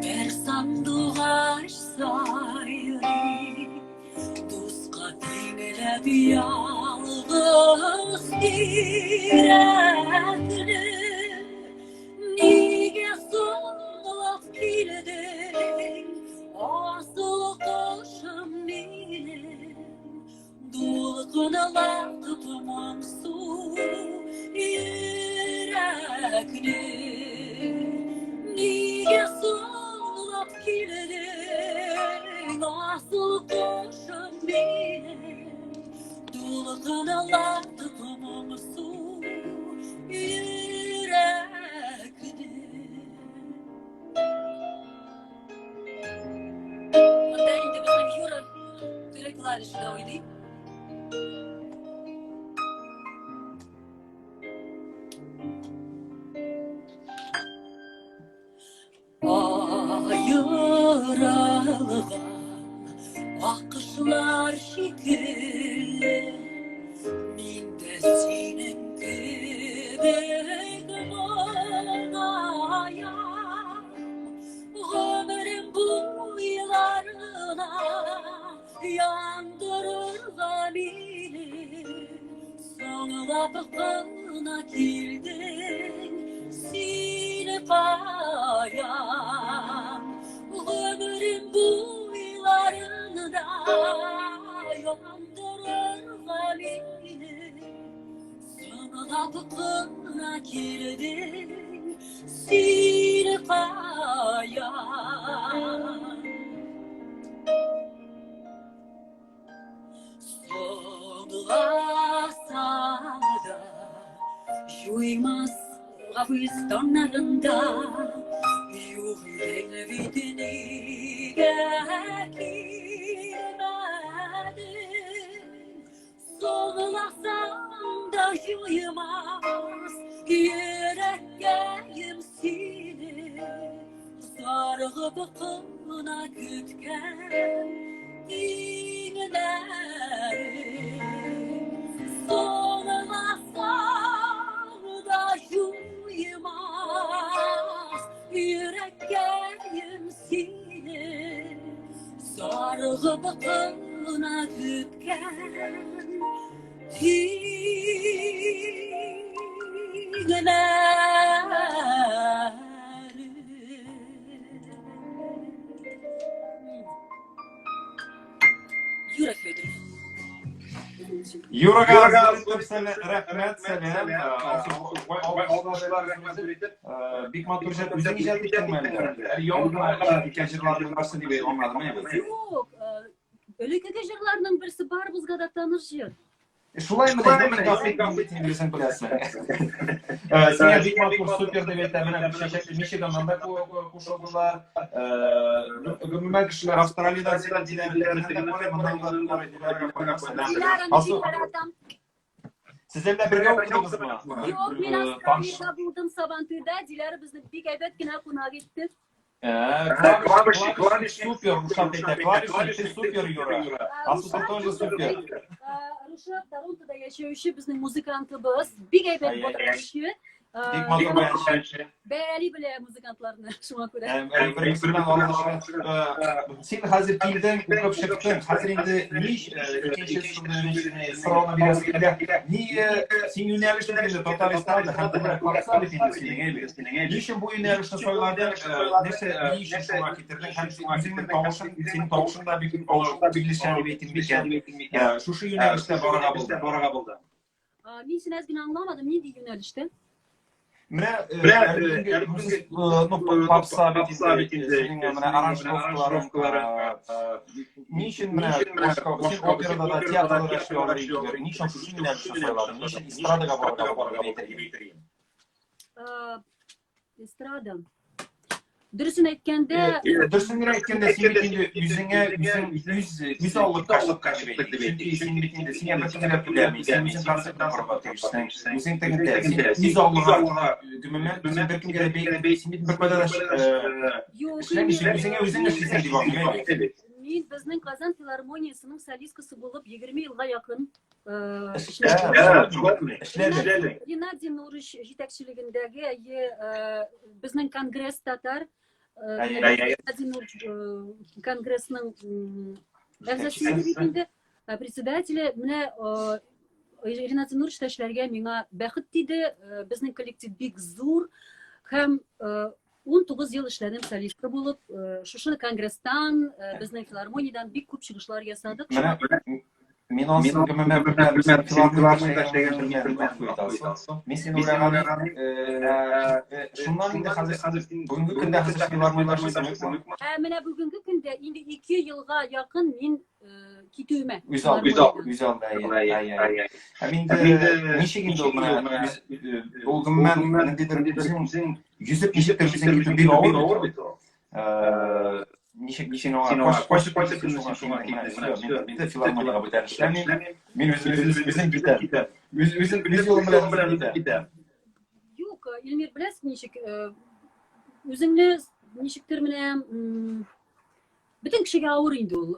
Бер сандугач сайрый, Дуска тиңләп ялгыз тирәкне. Нигә соңлап килдең, асыл кошым минем? Дулкынлатып моңсу йөрәкне. Нигә соңлап килдең, асыл кошым минем? Дулкынлатып моңсу йөрәкне. Монда инде безнең Юра тере клавишада уйный. Аерылган акышлар шикелле мин дә синең кебек моңаям. Гомерем буйларына яндырырга мине соңлап кына килдең син каян? Гомерем буйларында яндырырга мине соңлап кына килдең син каян? Соңласа да җуймас гафиз таңнарында юк идең бит нигә? Соңласаң да җуймас йөрәккәем сине Зарыгып кына көткән иңнәрем. Соңласаң да җуймас йөрәккәем сине Зарыгып кына көткән Юра Федоров. Юрага рәхмәт, сәлам. Бик матур җыр. Үзең иҗат иттеңме әллә? Әле яңа гына иҗат иткән җырларның берсе дип аңладым, әйе? Юк, Элеккеге җырларның берсе барыбызга да таныш җыр. Шулай менә, син үзең беләсең. Сиңа бик матур супер дип әйтә, менә чәчәкле Мичиганнан да кушылдылар. Гомумән кешеләр Австралиядән сиңа Диләрәне дә карый, моннан да карый, Диләрәгә кайнар Диләрәне бик яратам. Сез әллә бергә укыдыгызмы? Юк, мин Австралиядә булдым Сабантуйда. Диләрә безне бик әйбәт кенә кунак итте. Клавишник, клавишник супер, Рушат әйтә. Клавишник ты супер, Юра. Асута тоже супер. Рушат Торонтода яшәүче безнең музыкантыбыз, бик әйбәт баянчы. Бик матур баянчы. Бәяли белә музыкантларны, шуңа күрә. Бер-беребез белән аралашып. Син хәзер килдең, укып чыктың. Хәзер инде ни икенче сорауны бирәсе килә. Ни син юнәлешең инде татар эстрада һәм күбрәк попса бит инде синең, әйбәт. Ни өчен бу юнәлешне сайладың? Нәрсә, ни өчен шуңа китердең? Һәм үзеңнең тавышың, синең тавышың да бик килешә дип әйтим микән? Шушы юнәлештә барырга булды. Мин сине әз генә аңламадым, нинди юнәлештә? Менә ну, попса бит инде, синең менә аранжировкаларың, ни өчен менә башка син операда да, театрда да эшли алыр идең, ни өчен шушы юнәлешне сайладың, ни өчен эстрадага барырга булдың дип әйтер идем? Эстрада. Дөресен әйткәндә, Дөресен генә әйткәндә, син бит инде үзеңә үзең үз үз алып качып дип әйтик. Чөнки син бит инде сиңа беркем дә түләми, син үзең концерт барырга тиешсең. Үзең тегендә, син үз аллыга гомумән син беркемгә дә бәй, син бит беркайда да эшләмисең, үзеңә үзең эшлисең дип аңлыйм. Мин безнең Казан филармониясенең солисткасы булып 20 елга якын Эшләде. Геннадий Нурыч җитәкчелегендәге безнең конгресс татар Геннадий Нурыч конгрессның әгъзасы бит инде, председателе. Менә Ренат Зинуровичта эшләргә миңа бәхет тиде. Безнең коллектив бик зур һәм 19 ел эшләдем солистка булып. Шушы конгресстан, безнең филармониядән бик күп чыгышлар ясадык. Менә мин анысын гомумән белмәдем. Син филармониядә эшләгәнен белмәдем. Мин сине уйлаган шуннан инде хәзер бүгенге көндә хәзер филармониядә эшлисеңме? Ә менә бүгенге көндә инде 2 елга якын мин китүемә. Үз ал, үз ал, үз ал, әйе. Һәм инде ничек инде ул менә ул гомумән ниндидер үзең йөзеп ничектер үзең китү бик авыр бит ул. Ничек син аңа кайсы кайсы көнне син шуңа киттең? Мин филармониягә бүтән эшләмим. Мин үзем үзем китәм. Үз үзем үз юлым белән үзем китәм. Юк, Илмир, беләсең ничек, үзеңне ничектер менә Бөтен кешегә авыр инде ул.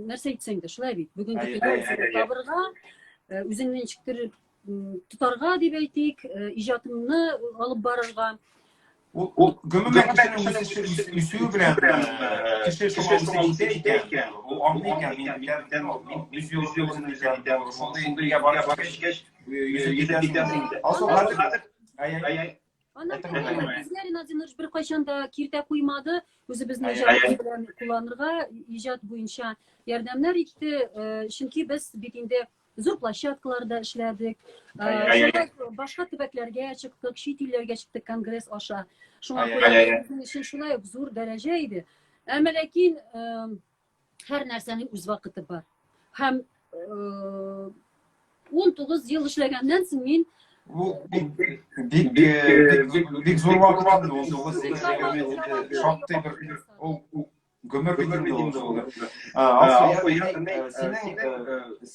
Нәрсә әйтсәң дә, шулай бит. Бүгенге көндә үзеңне табырга, үзеңне ничектер тотарга дип әйтик, иҗатыңны алып барырга. Ул гомумән кешенең үсеше үсүе белән кеше шуңа үсеп җитә икән, ул аңлый икән, мин мин үз юлым белән икән, шундый бергә барып җиткәч, йөзеп китәсең инде. Алсу, хәзер ай-ай. Аннан безгә Ринат Зинурович беркайчан да киртә куймады. Үзебезнең иҗат белән кулланырга, иҗат буенча ярдәмнәр итте. Чөнки без бит инде зур площадкаларда эшләдек. Шулай башка төбәкләргә чыктык, чит илләргә чыктык конгресс аша. Шуңа күрә безнең өчен шулай ук зур дәрәҗә иде. Әмма ләкин һәр нәрсәнең үз вакыты бар. Һәм 19 ел эшләгәннән соң мин Бу бик бик бик бик зур вакыт инде 19 ел шактый бер ул. Гомер бит инде ул. Алсу, синең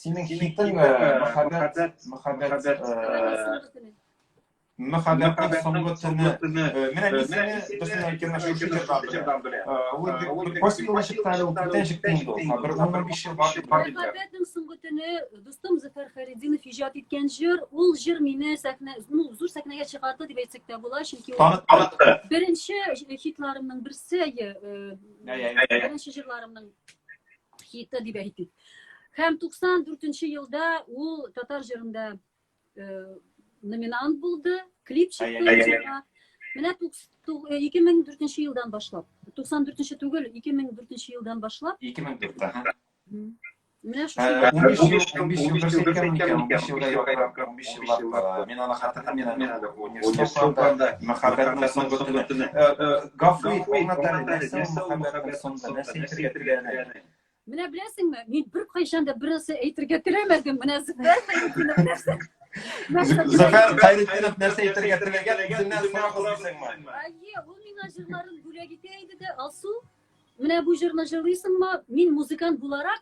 синең хитың мәхәббәт, мәхәббәт Мәхәббәтнең соңгы төне. Менә мин сине дөресен әйткәндә шушы җырдан беләм. Ул инде кайсы елда чыкты әле, ул күптән чыкты инде ул. Бер 15 ел бар дип бар. Мәхәббәтнең соңгы төне дустым Зөфәр Хәйретдинов иҗат иткән җыр. Ул җыр мине сәхнә, ну, зур сәхнәгә чыгарды дип әйтсәк тә була, чөнки ул Танытты. беренче хитларымның берсе, беренче җырларымның хиты дип әйтик. Һәм 94 елда ул татар җырында номинант булды, клип чыкты. Менә 2004 елдан башлап. 94 түгел, 2004 елдан башлап. 2004, аһа. Менә шушы 15 ел, 15 ел дөрес әйткән микән? 15 елга якын, 15 еллап. Мин аны хәтерлим, мин аны университетта мәхәббәтнең соңгы төне. Гафу ит, аңлат әле, нәрсә ул мәхәббәтнең соңгы, нәрсә әйтергә теләгән? Менә беләсеңме, мин беркайчан да бер нәрсә әйтергә теләмәдем. Менә Зөфәр Хәйретдинов нәрсә? Зөфәр Хәйретдинов нәрсә әйтергә теләгән, үзеннән сорагыз дисеңме? Әйе, ул миңа җырларын бүләк итә иде дә, Алсу, менә бу җырны җырлыйсыңмы? Мин музыкант буларак,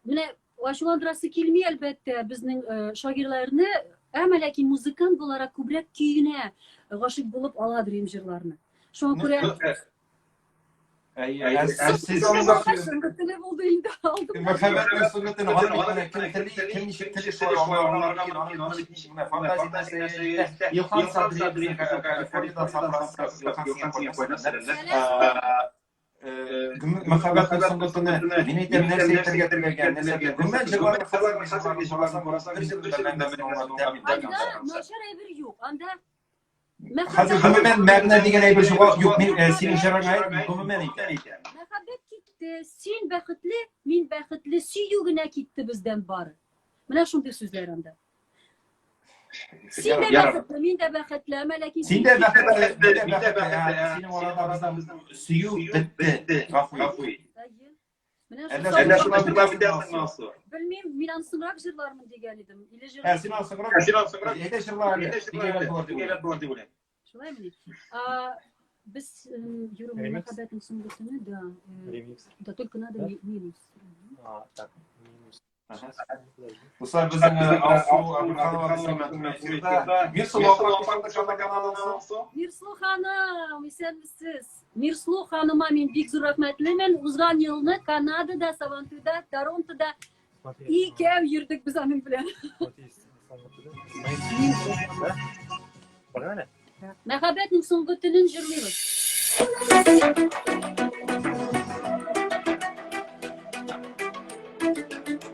менә ачуландырасы килми, әлбәттә, безнең шагыйрьләрне, әмма ләкин музыкант буларак күбрәк көенә гашыйк булып аладыр инде җырларны. Шуңа күрә Әйе, ә сез анда соңгы теле булды инде алдым. Мәхәббәтнең соңгы теле, аны бит менә кем тели, кем ничек тели шулай аңларга мөмкин, аны бит ничек менә фантазия нәрсә Илһам Садриев безнең Калифорниядән Сан-Франциско, Илһам сиңа кайда? Мәхәббәтнең соңгы төне, мин әйтәм, нәрсә әйтергә теләгән, нәрсә Гомумән җырларны хәзерге җырларны карасаң, бер җырны да мәгънәсен аңлап Анда начар әйбер юк. Анда Хәзер гомумән мәгънә дигән әйбер юк, юк, мин э, синең җырыңа әйтмим, гомумән әйтәм. Мәхәббәт китте, син бәхетле, мин бәхетле, сөю генә китте бездән бары. Менә шундый сүзләр анда. Син дә бәхетле, мин дә бәхетле, әмма ләкин син дә бәхетле, мин дә бәхетле, синең арада безнең сөю бетте. Гафу ит. Менә Әллә Әллә шуны шуны җырлап бетәсеңме, Алсу? Белмим, мин аны соңрак җырлармын дигән идем. Или җыр. Ә, син аны соңрак. Ә, син аны соңрак. Әйдә җырла әле. Әйдә Бик әйбәт булыр дип Бик әйбәт булыр дип уйлыйм. Шулаймыни? А, без Юрий Ремикс? мәхәббәтнең соңгы төне, да. Ремикс. Да только надо Да? минус. А, так, минус. Дуслар, безнең Алсу Әбүханова безнең белән эфирда. Мирсылу апа кушылды каналына Алсу. Мирсылу ханым, исәнмесез. Мирсылу ханыма мин бик зур рәхмәтлемен. Узган елны Канадада, Сабантуйда, Торонтода икәү йөрдек без аның белән. Погнали? Мәхәббәтнең соңгы төнен җырлыйбыз.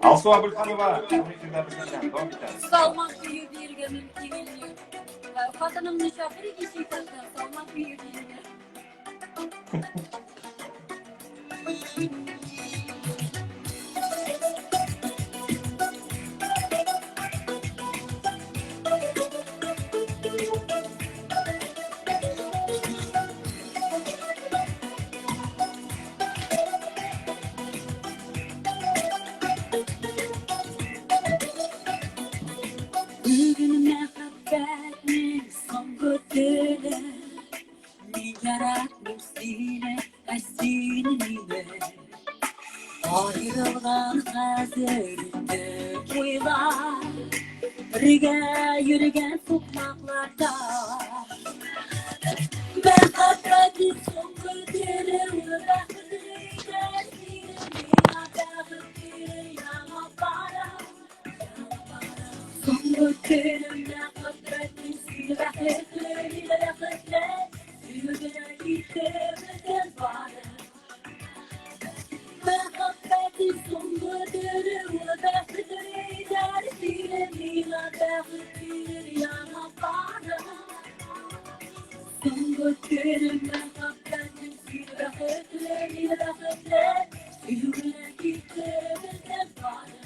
Алсу Абульханова, эфирда безнең белән дәвам итәбез. Салмак көе бирергә мөмкин инде. Хатыныңны чакыр икенче этажда, салмак көе бирергә. Бүген мәхәббәтнең соңгы төне. Мин яратмыйм сине, ә син мине. Аерылган хәзер инде уйлар, бергә йөргән сукмакларда. Мәхәббәтнең соңгы төне бәхетле итәр сине, миңа бәхет бирер яңа пара. Соңгы көнем мәхәббәтнең сине бәхетле, мине бәхетле, сөю генә китте бездән бары. Мәхәббәтнең соңгы төне ул бәхетле итәр сине, миңа бәхет бирер яңа пара. Соңгы көнем мәхәббәтнең сине бәхетле, мине бәхетле, сөю генә китте бездән бары.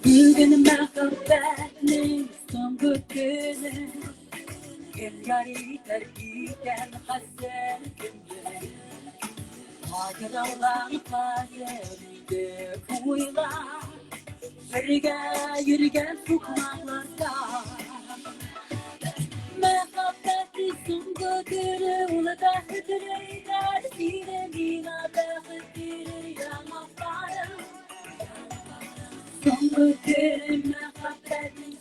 Бүген мәхәббәтнең соңгы көне. Кем яр итәр икән хәзер кемне? Аерылган хәзер инде уйлар. Бергә йөргән сукмакларда.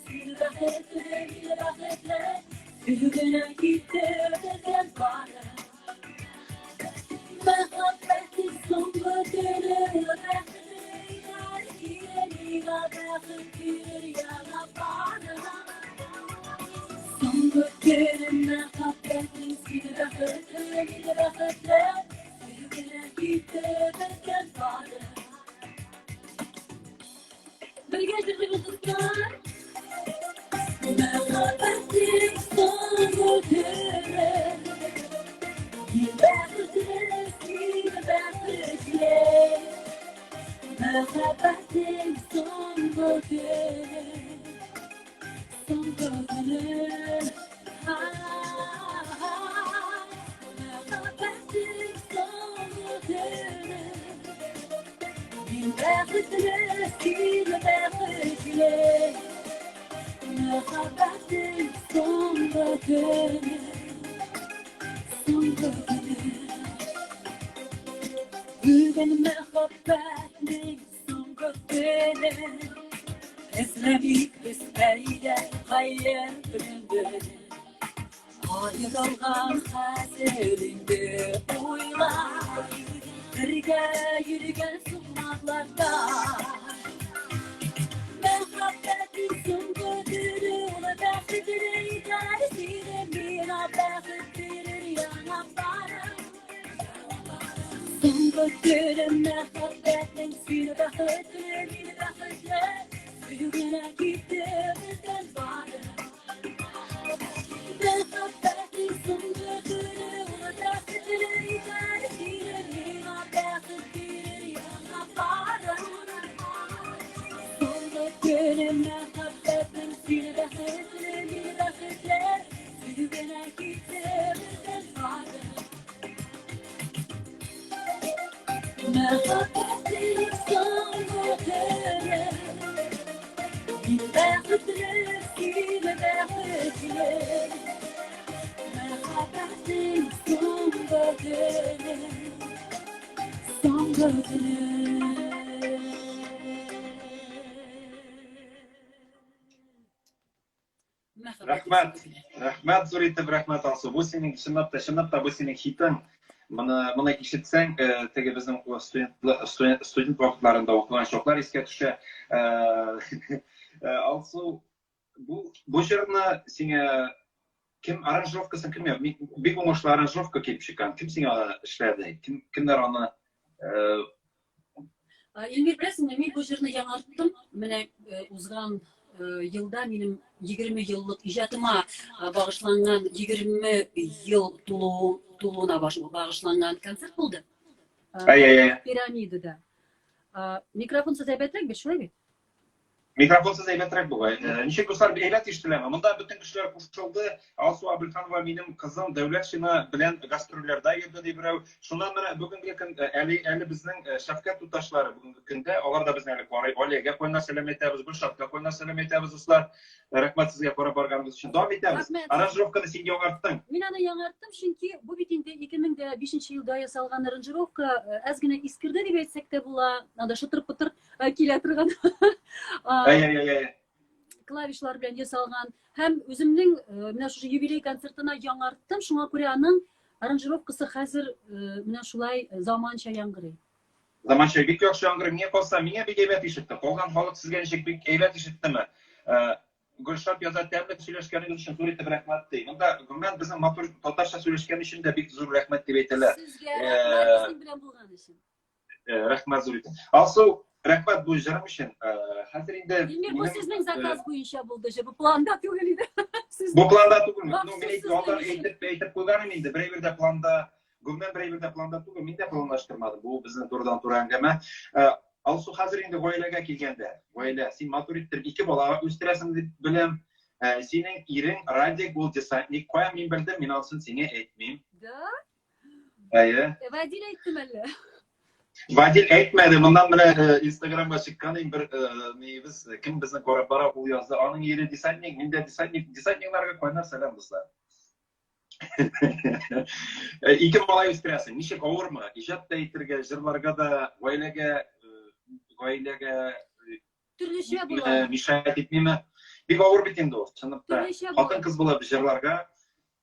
Сине бәхетле, мине бәхетле, Сөю генә китте бездән бары. Мәхәббәтнең соңгы төре бәхетле итәр кире миңа бәхет бирер яңа пары. Соңгы төре мәхәббәтнең сине бәхетле, мине бәхетле, Сөю генә китте бездән бары. Бергә җырлыйбыз, дуслар. Мәхәббәтнең соңгы төре. Мин бәхетле, син бәхетле. Мәхәббәтнең соңгы төре. Соңгы көне. Мәхәббәтнең соңгы төре. Мин бәхетле, син бәхетле. Мәхәббәтнең соңгы көне. Соңгы көне. Бүген мәхәббәтнең соңгы көне. Эзләмик без әйдә хәер көнне. Аерылган хәзер инде уйлар, Бергә йөргән сукмакларда. Мәхәббәтнең соңгы төре ул бәхетле итәр сине, миңа бәхет бирер яңа парың. Соңгы төре мәхәббәтнең сине бәхетле, мине бәхетле, Сөю генә китте бездән бары. Рәхмәт. Рәхмәт зур итеп, рәхмәт Алсу. Бу синең чынлап та, чынлап та бу синең хитың. Моны моны ишетсәң, э, теге безнең студент студент, студент вакытларында укыган чаклар искә төшә. Э, э, Алсу, бу бу җырны сиңа кем аранжировкасын кем бик уңышлы аранжировка килеп чыккан. Кем сиңа эшләде? Кем кемнәр аны Илмир, беләсеңме, мин бу җырны яңарттым. Менә узган елда минем 20 еллык иҗатыма багышланган 20 ел тулу тулуына багышланган концерт булды. Әй, әй, әй. Пирамидада. Микрофонсыз әйбәтрәк бит, шулай бит? Микрофонсыз әйбәтрәк бугай. Э, ничек дуслар, әйбәт ишетеләме? Монда бөтен кешеләр кушылды. Алсу Абелханова минем кызым Дәүләтшина белән гастрольләрдә йөрде ди берәү. Шуннан менә бүгенге көн э, әле әле безнең э, Шәфкать туташлары бүгенге көндә алар да безне әле карый. Алиягә кайнар сәлам әйтәбез, Гөлшатка кайнар сәлам әйтәбез, дуслар. Рәхмәт сезгә карап барганыгыз өчен. Дәвам итәбез. Аранжировканы син яңарттың. Мин аны яңарттым, чөнки бу бит инде 2005 елда ясалган аранжировка әз генә искерде дип әйтсәк тә була. Анда шытыр-пытыр Э, килә торган Әй-әй-әй. Клавишлар белән ясалган һәм үземнең э, менә шушы юбилей концертына яңарттым, шуңа күрә аның аранжировкасы хәзер э, менә шулай заманча яңгырый. Заманча бик яхшы яңгырый. Миңа калса, миңа бик әйбәт ишетте. Калган халык сезгә ничек бик әйбәт ишеттеме? Гөлшат яза, тәмле сөйләшкәнегез өчен зур итеп рәхмәт ди. Монда гомумән безнең матур татарча сөйләшкән өчен дә бик зур рәхмәт дип әйтәләр. Сезгә рәхмәт безнең белән булган өчен. Э, рәхмәт зур итеп. Алсу, рәхмәт бу җырың өчен. Э, хәзер инде Илмир, бу сезнең заказ э, буенча булды җыр. Бу планда түгел иде. Бу планда түгелме? Ну, мин әйтеп, алдан әйтеп, әйтеп куйганым инде. Берәй дә планда, гомумән берәй дә планда түгел. Мин дә планлаштырмадым. Бу безнең турыдан-туры әңгәмә. Алсу, хәзер инде гаиләгә килгәндә, гаилә, син матур иттереп ике бала үстерәсең дип беләм. Синең ирең Радик, ул десантник. Каян мин белдем, мин анысын сиңа әйтмим. Да? Әйе. Вадил әйттеме әллә? Вадил әйтмәде. Моннан менә э, Инстаграмга чыккан инде бер э, ниебез, э, кем безне карап бара, ул язды. Аның ире десантник, мин дә десантник. Десантникларга кайнар сәлам, дуслар. Ике бала үстерәсең. Ничек авырмы? Иҗат та итергә, җырларга да, гаиләгә, гаиләгә Төрлечә була. Мешать итмиме? Бик авыр бит инде ул, чынлап та. Хатын-кыз булып җырларга,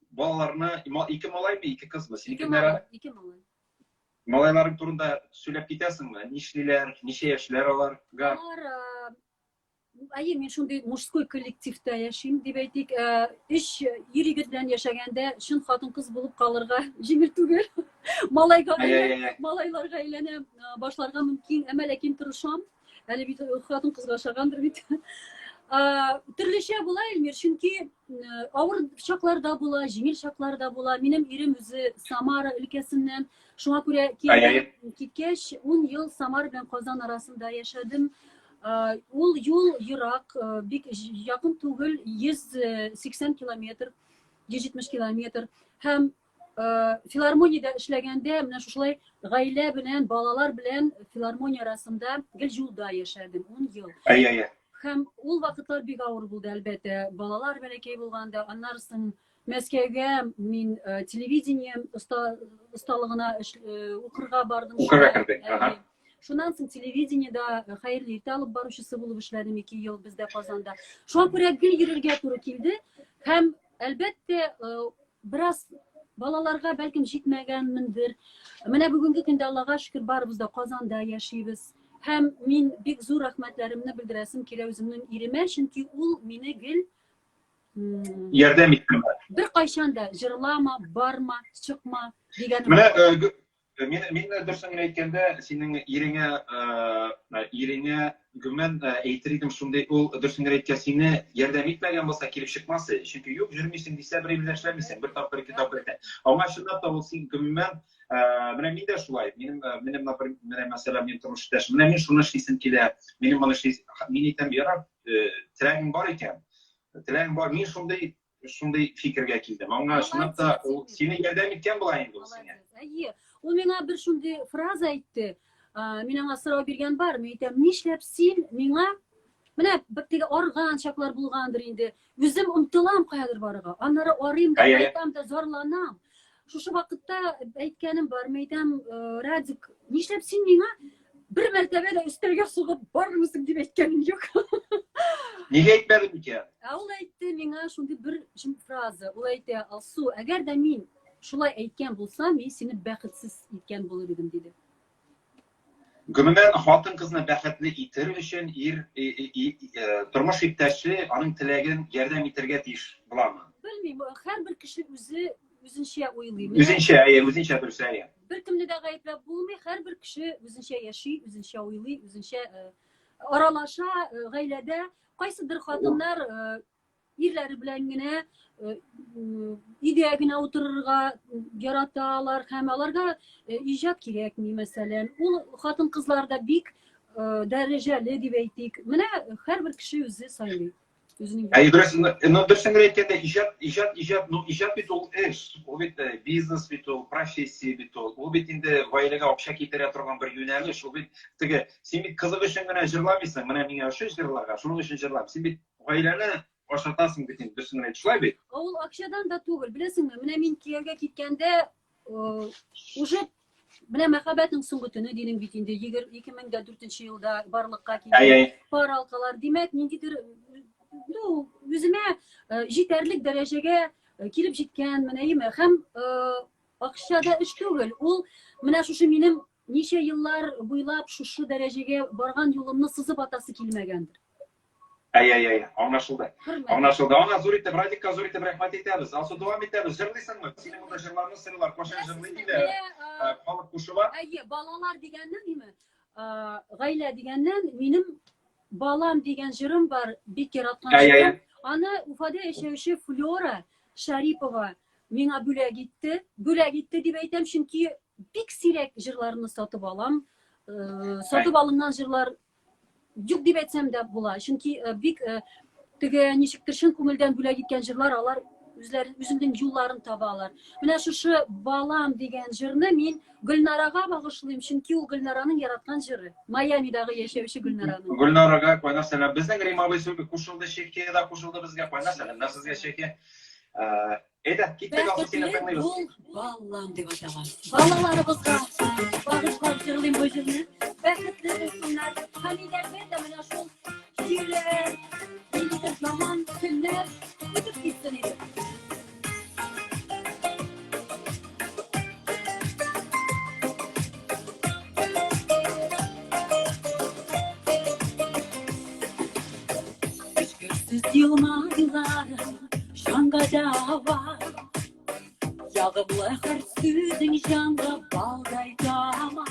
балаларны, ике малаймы, ике кызмы? Синеке нәрәне? Ике малай. Малайларың турында сөйләп китәсеңме? Нишлиләр, ничә яшьләр аларга? Алар Әйе, мин шундый мужской коллективта яшим, дип әйтик. Өч ир-егет белән яшәгәндә чын хатын-кыз булып калырга җиңел түгел. Малайга малайларга әйләнә башларга мөмкин, әмма ләкин тырышам. Әле бит хатын-кызга ошагандыр бит. Төрлечә була, Эльмир, чөнки авыр чакларда була, җиңел чакларда була. Минем ирем үзе Самара өлкәсеннән. Шуңа күрә киткәч, 10 ел Самара белән Казан арасында яшәдем. Ул юл ерак, бик якын түгел, 180 километр, 170 километр. Һәм филармониядә эшләгәндә менә шушылай гаилә белән, балалар белән филармония арасында гел юлда яшәдем 10 ел. Әйе, әйе. Һәм ул вакытлар бик авыр булды, әлбәттә. Балалар бәләкәй булганда, аннары соң Мәскәүгә мин э, телевидение оста, осталыгына эш, э, укырга бардым. Укырга кердең, ага. Шуннан соң телевидениедә э, хәерле иртә алып баручысы булып эшләдем 2 ел бездә Казанда. Шуңа күрә гел йөрергә туры килде. Һәм, әлбәттә, бераз балаларга бәлкем җитмәгәнмендер. Менә бүгенге көндә Аллага шөкер барыбыз да Казанда яшибез. Һәм мин бик зур рәхмәтләремне белдерәсем килә үземнең иремә, чөнки ул мине гел ярдәм иттем. Бер кайчан да җырлама, барма, чыкма дигән. Менә э, э, мин мин дөресен генә әйткәндә, синең иреңә э, иреңә гомумән әйтер идем шундый, ул дөресен генә әйткән, сине ярдәм итмәгән булса килеп чыкмас иде. Чөнки юк, йөрмисең дисә, бер әйбер эшләмисең, бер тапкыр, ике тапкыр әйтә. Аңа чынлап та ул син гомумән менә мин дә шулай. Минем минем например, менә мәсәлән, минем тормыш иптәшем, менә мин шуны эшлисем килә, минем моны эшлис, мин әйтәм, ярар, теләгең бар икән, теләгең бар, мин шундый шундый фикергә килдем. Аңа чынлап та ул сине ярдәм иткән була инде ул сиңа. Әйе. Ул миңа бер шундый фраза әйтте. Мин аңа сорау биргән бар. Мин әйтәм, нишләп син миңа менә бер теге арган чаклар булгандыр инде. Үзем омтылам каядыр барырга. Аннары арыйм да, кайтам да, зарланам. Шушы вакытта әйткәнем бар, мин әйтәм, Радик, нишләп син миңа бер мәртәбә дә өстәлгә сугып бармыйсың дип әйткәнем юк. Нигә әйтмәдең икән? Ә ул әйтте миңа шундый бер фраза. Ул әйтә, Алсу, әгәр дә мин шулай әйткән булсам, мин сине бәхетсез иткән булыр идем, диде. Гомумән, хатын-кызны бәхетле итер өчен ир э, тормыш иптәше аның теләген ярдәм итәргә тиеш буламы? Белмим, һәрбер кеше үзе үзенчә уйлый. Үзенчә, әйе, үзенчә дөрес, әйе. Беркемне дә гаепләп булмый, һәрбер кеше үзенчә яши, үзенчә уйлый, үзенчә э, аралаша э, гаиләдә. Кайсыдыр хатыннар э, ирләре белән генә өйдә генә утырырга яраталар һәм аларга иҗат кирәкми, мәсәлән. Ул хатын-кызлар да бик дәрәҗәле дип әйтик. Менә һәрбер кеше үзе сайлый. Үзенең Әй, дөрес, ну, дөресен генә әйткәндә, иҗат, иҗат, иҗат, ну, иҗат бит ул эш, ул бит э, бизнес бит ул, профессия бит ул, ул бит инде гаиләгә акча китерә торган бер юнәлеш, ул бит теге, син бит кызык өчен генә җырламыйсың, менә миңа ошый җырларга, шуның өчен җырлам. Син бит гаиләне ашатасың бит инде, дөресен генә әйт, шулай бит? Ул акчадан да түгел, беләсеңме? Менә мин кияүгә киткәндә, э, уже менә мәхәббәтнең соңгы төне динең бит инде 2004 елда барлыкка килгән пар алкалар. Димәк, ниндидер ну, үземә э, җитәрлек дәрәҗәгә э, килеп җиткән менә име. Һәм э, акчада эш түгел. Ул менә шушы минем ничә еллар буйлап шушы дәрәҗәгә барган юлымны сызып атасы килмәгәндер. Әй, әй, әй, аңлашылды. Аңлашылды. Аңа зур итеп, Радикка зур итеп рәхмәт әйтәбез. Алсу, дәвам итәбез. Җырлыйсыңмы? Синең монда җырларны сорыйлар. Кайчан җырлый диләр. Э, халык кушыла. Әйе, балалар дигәннән, диме? Гаилә дигәннән, минем балам дигән җырым бар, бик яраткан җырым. Аны Уфада яшәүче Флера Шарипова миңа бүләк итте. Бүләк итте дип әйтәм, чөнки бик сирәк җырларны сатып алам. Э, сатып алынган җырлар юк дип әйтсәм дә була. Чөнки э, бик э, теге ничектер чын күңелдән бүләк иткән җырлар алар үзләре үзенең юлларын табалар. Менә шушы Балам дигән җырны мин Гөлнарага багышлыйм, чөнки ул Гөлнараның яраткан җыры. Майамидагы яшәүче Гөлнараның. Гөлнарага кайнар сәлам. Безнең Рим абый кушылды, Чехиядә кушылды безгә. Кайнар сәламнәр сезгә, Чехия. Э, Әйдә, киттек, Алсу, сине тыңлыйбыз. Бул балам дип аталган. Балаларыбызга багышлап җырлыйм бу җырны. Бәхетле булсыннар. Һәм әлбәттә менә шул җирләр, Заман, көннәр үтеп китсен иде. Эчкерсез елмаюларың җанга дәва. Ягымлы һәр сүзең җанга балдай тама.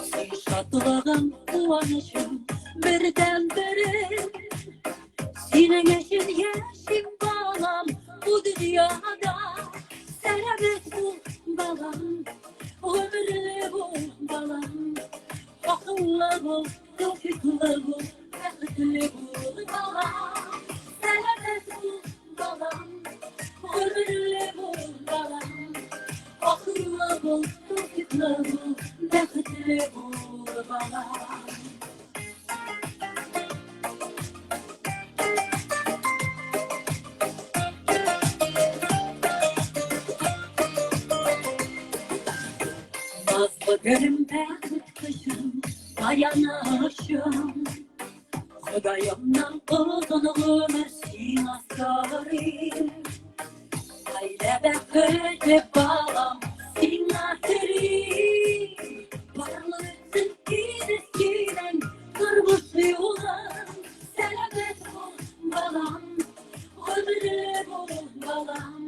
Син шатлыгым, куанычым, бердән-берем. Синең өчен яшим, балам, бу дөньяда. Сәламәт бул, балам, гомерле бул, балам. Акыллы бул, тәүфиклы бул, бәхетле бул, балам. Сәламәт бул, балам, гомерле бул, балам. Акыллы бул, тәүфиклы бул, бәхетле бул, балам. Назлы гөлем, бәхет кошым, таянышым. Ходаемнан озын гомер сиңа сорыйм. Гаилә бәхете, балам, сиңа телим. Барлы үтсен иде синең тормыш юлың. Сәламәт бул, балам, гомерле бул, балам.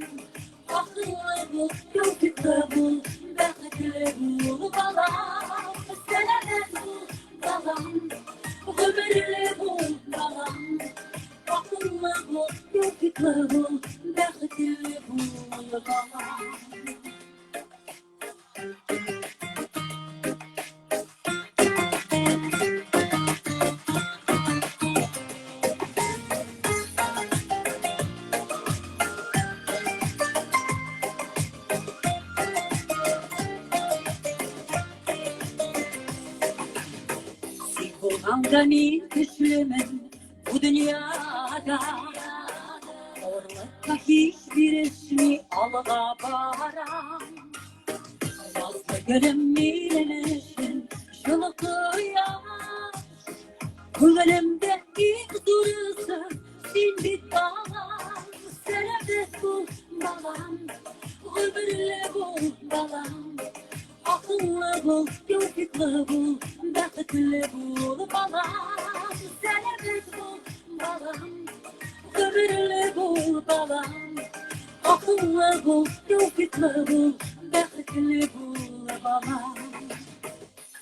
Акыллы бул, тәүфиклы бул, бәхетле бул, балам. Сәламәт бул, балам, гомерле бул, балам. Акыллы бул, тәүфиклы бул, бәхетле бул, балам. Син булганда мин көчлемен бу дөньяда. Авырлыкка һич бирешми алга барам. Назлы гөлем минем өчен җылы кояш. Күңелемдә иң зурысы син бит балам. Сәламәт бул, балам, гомерле бул, балам. Акыллы бул, тәүфиклы бул, бәхетле бул, балам. Сәламәт бул, балам, гомерле бул, балам. Акыллы бул, тәүфиклы бул, бәхетле бул, балам.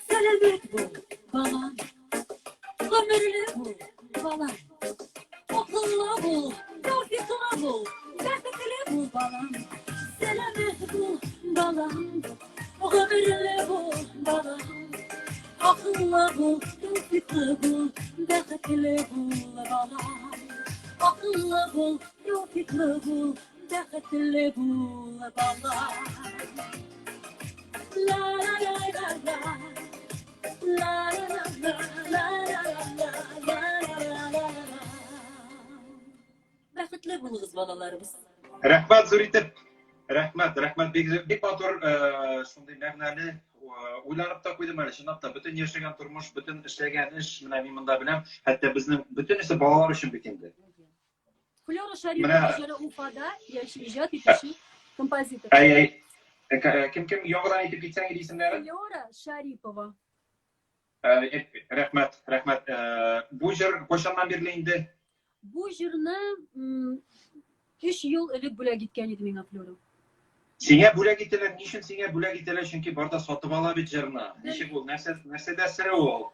Сәламәт бул, балам, гомерле бул, балам. Акыллы бул, тәүфиклы бул, бәхетле бул, балам. Сәламәт бул, балам, гомерле бул, балам. Акыллы бул, тәүфиклы бул, бәхетле бул, балам. Акыллы бул, тәүфиклы бул, бәхетле бул, балам. La la la la la. La la la la la la la la la la. Бәхетле булыгыз, балаларыбыз. Рәхмәт зур итеп. Рәхмәт, рәхмәт. Бик, бик матур, э, шундый мәгънәле э, уйланып та куйдым әле. Чынлап та, бөтен яшәгән тормыш, бөтен эшләгән эш, менә мин монда беләм, хәтта безнең бөтенесе балалар өчен бит инде. Флера Шарипова җыры Уфада яшь иҗат итүче композитор. Әй, әй. Э, кем кем яңадан әйтеп китсәң иде исемнәрен? Флера Шарипова. Рәхмәт, рәхмәт. Бу җыр кайчаннан бирле инде? Бу җырны 3 ел элек бүләк иткән иде миңа Флера. Сиңа бүләк ителә, ни өчен сиңа бүләк ителә? Чөнки бар да сатып ала бит җырны. Ничек ул? Нәрсә, нәрсәдә сере ул?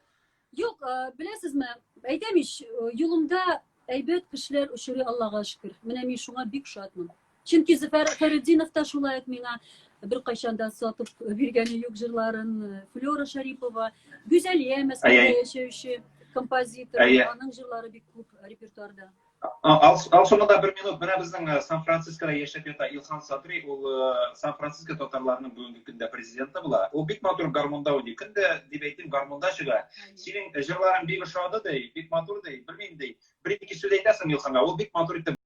Юк, беләсезме, әйтәм ич, юлымда әйбәт кешеләр очрый, Аллага шөкер. Менә мин шуңа бик шатмын. Чөнки Зөфәр Хәйретдинов та шулай ук миңа беркайчан да сатып биргәне юк җырларын. Флера Шәрипова, Гүзәлия Мәскәүдә яшәүче композитор, аның җырлары бик күп репертуарда. Алсу, монда бер минут. Менә безнең э, Сан-Францискода яшәп ята Илһам Садри, ул э, Сан-Франциско татарларының бүгенге көндә президенты була. Ул бик матур гармунда уйный. Көндә дип әйтим, гармунда чыга. Синең җырларың бик ошады ди, бик матур ди, белмим ди. Бер-ике сүз әйтәсең Илһамга, ул бик матур итеп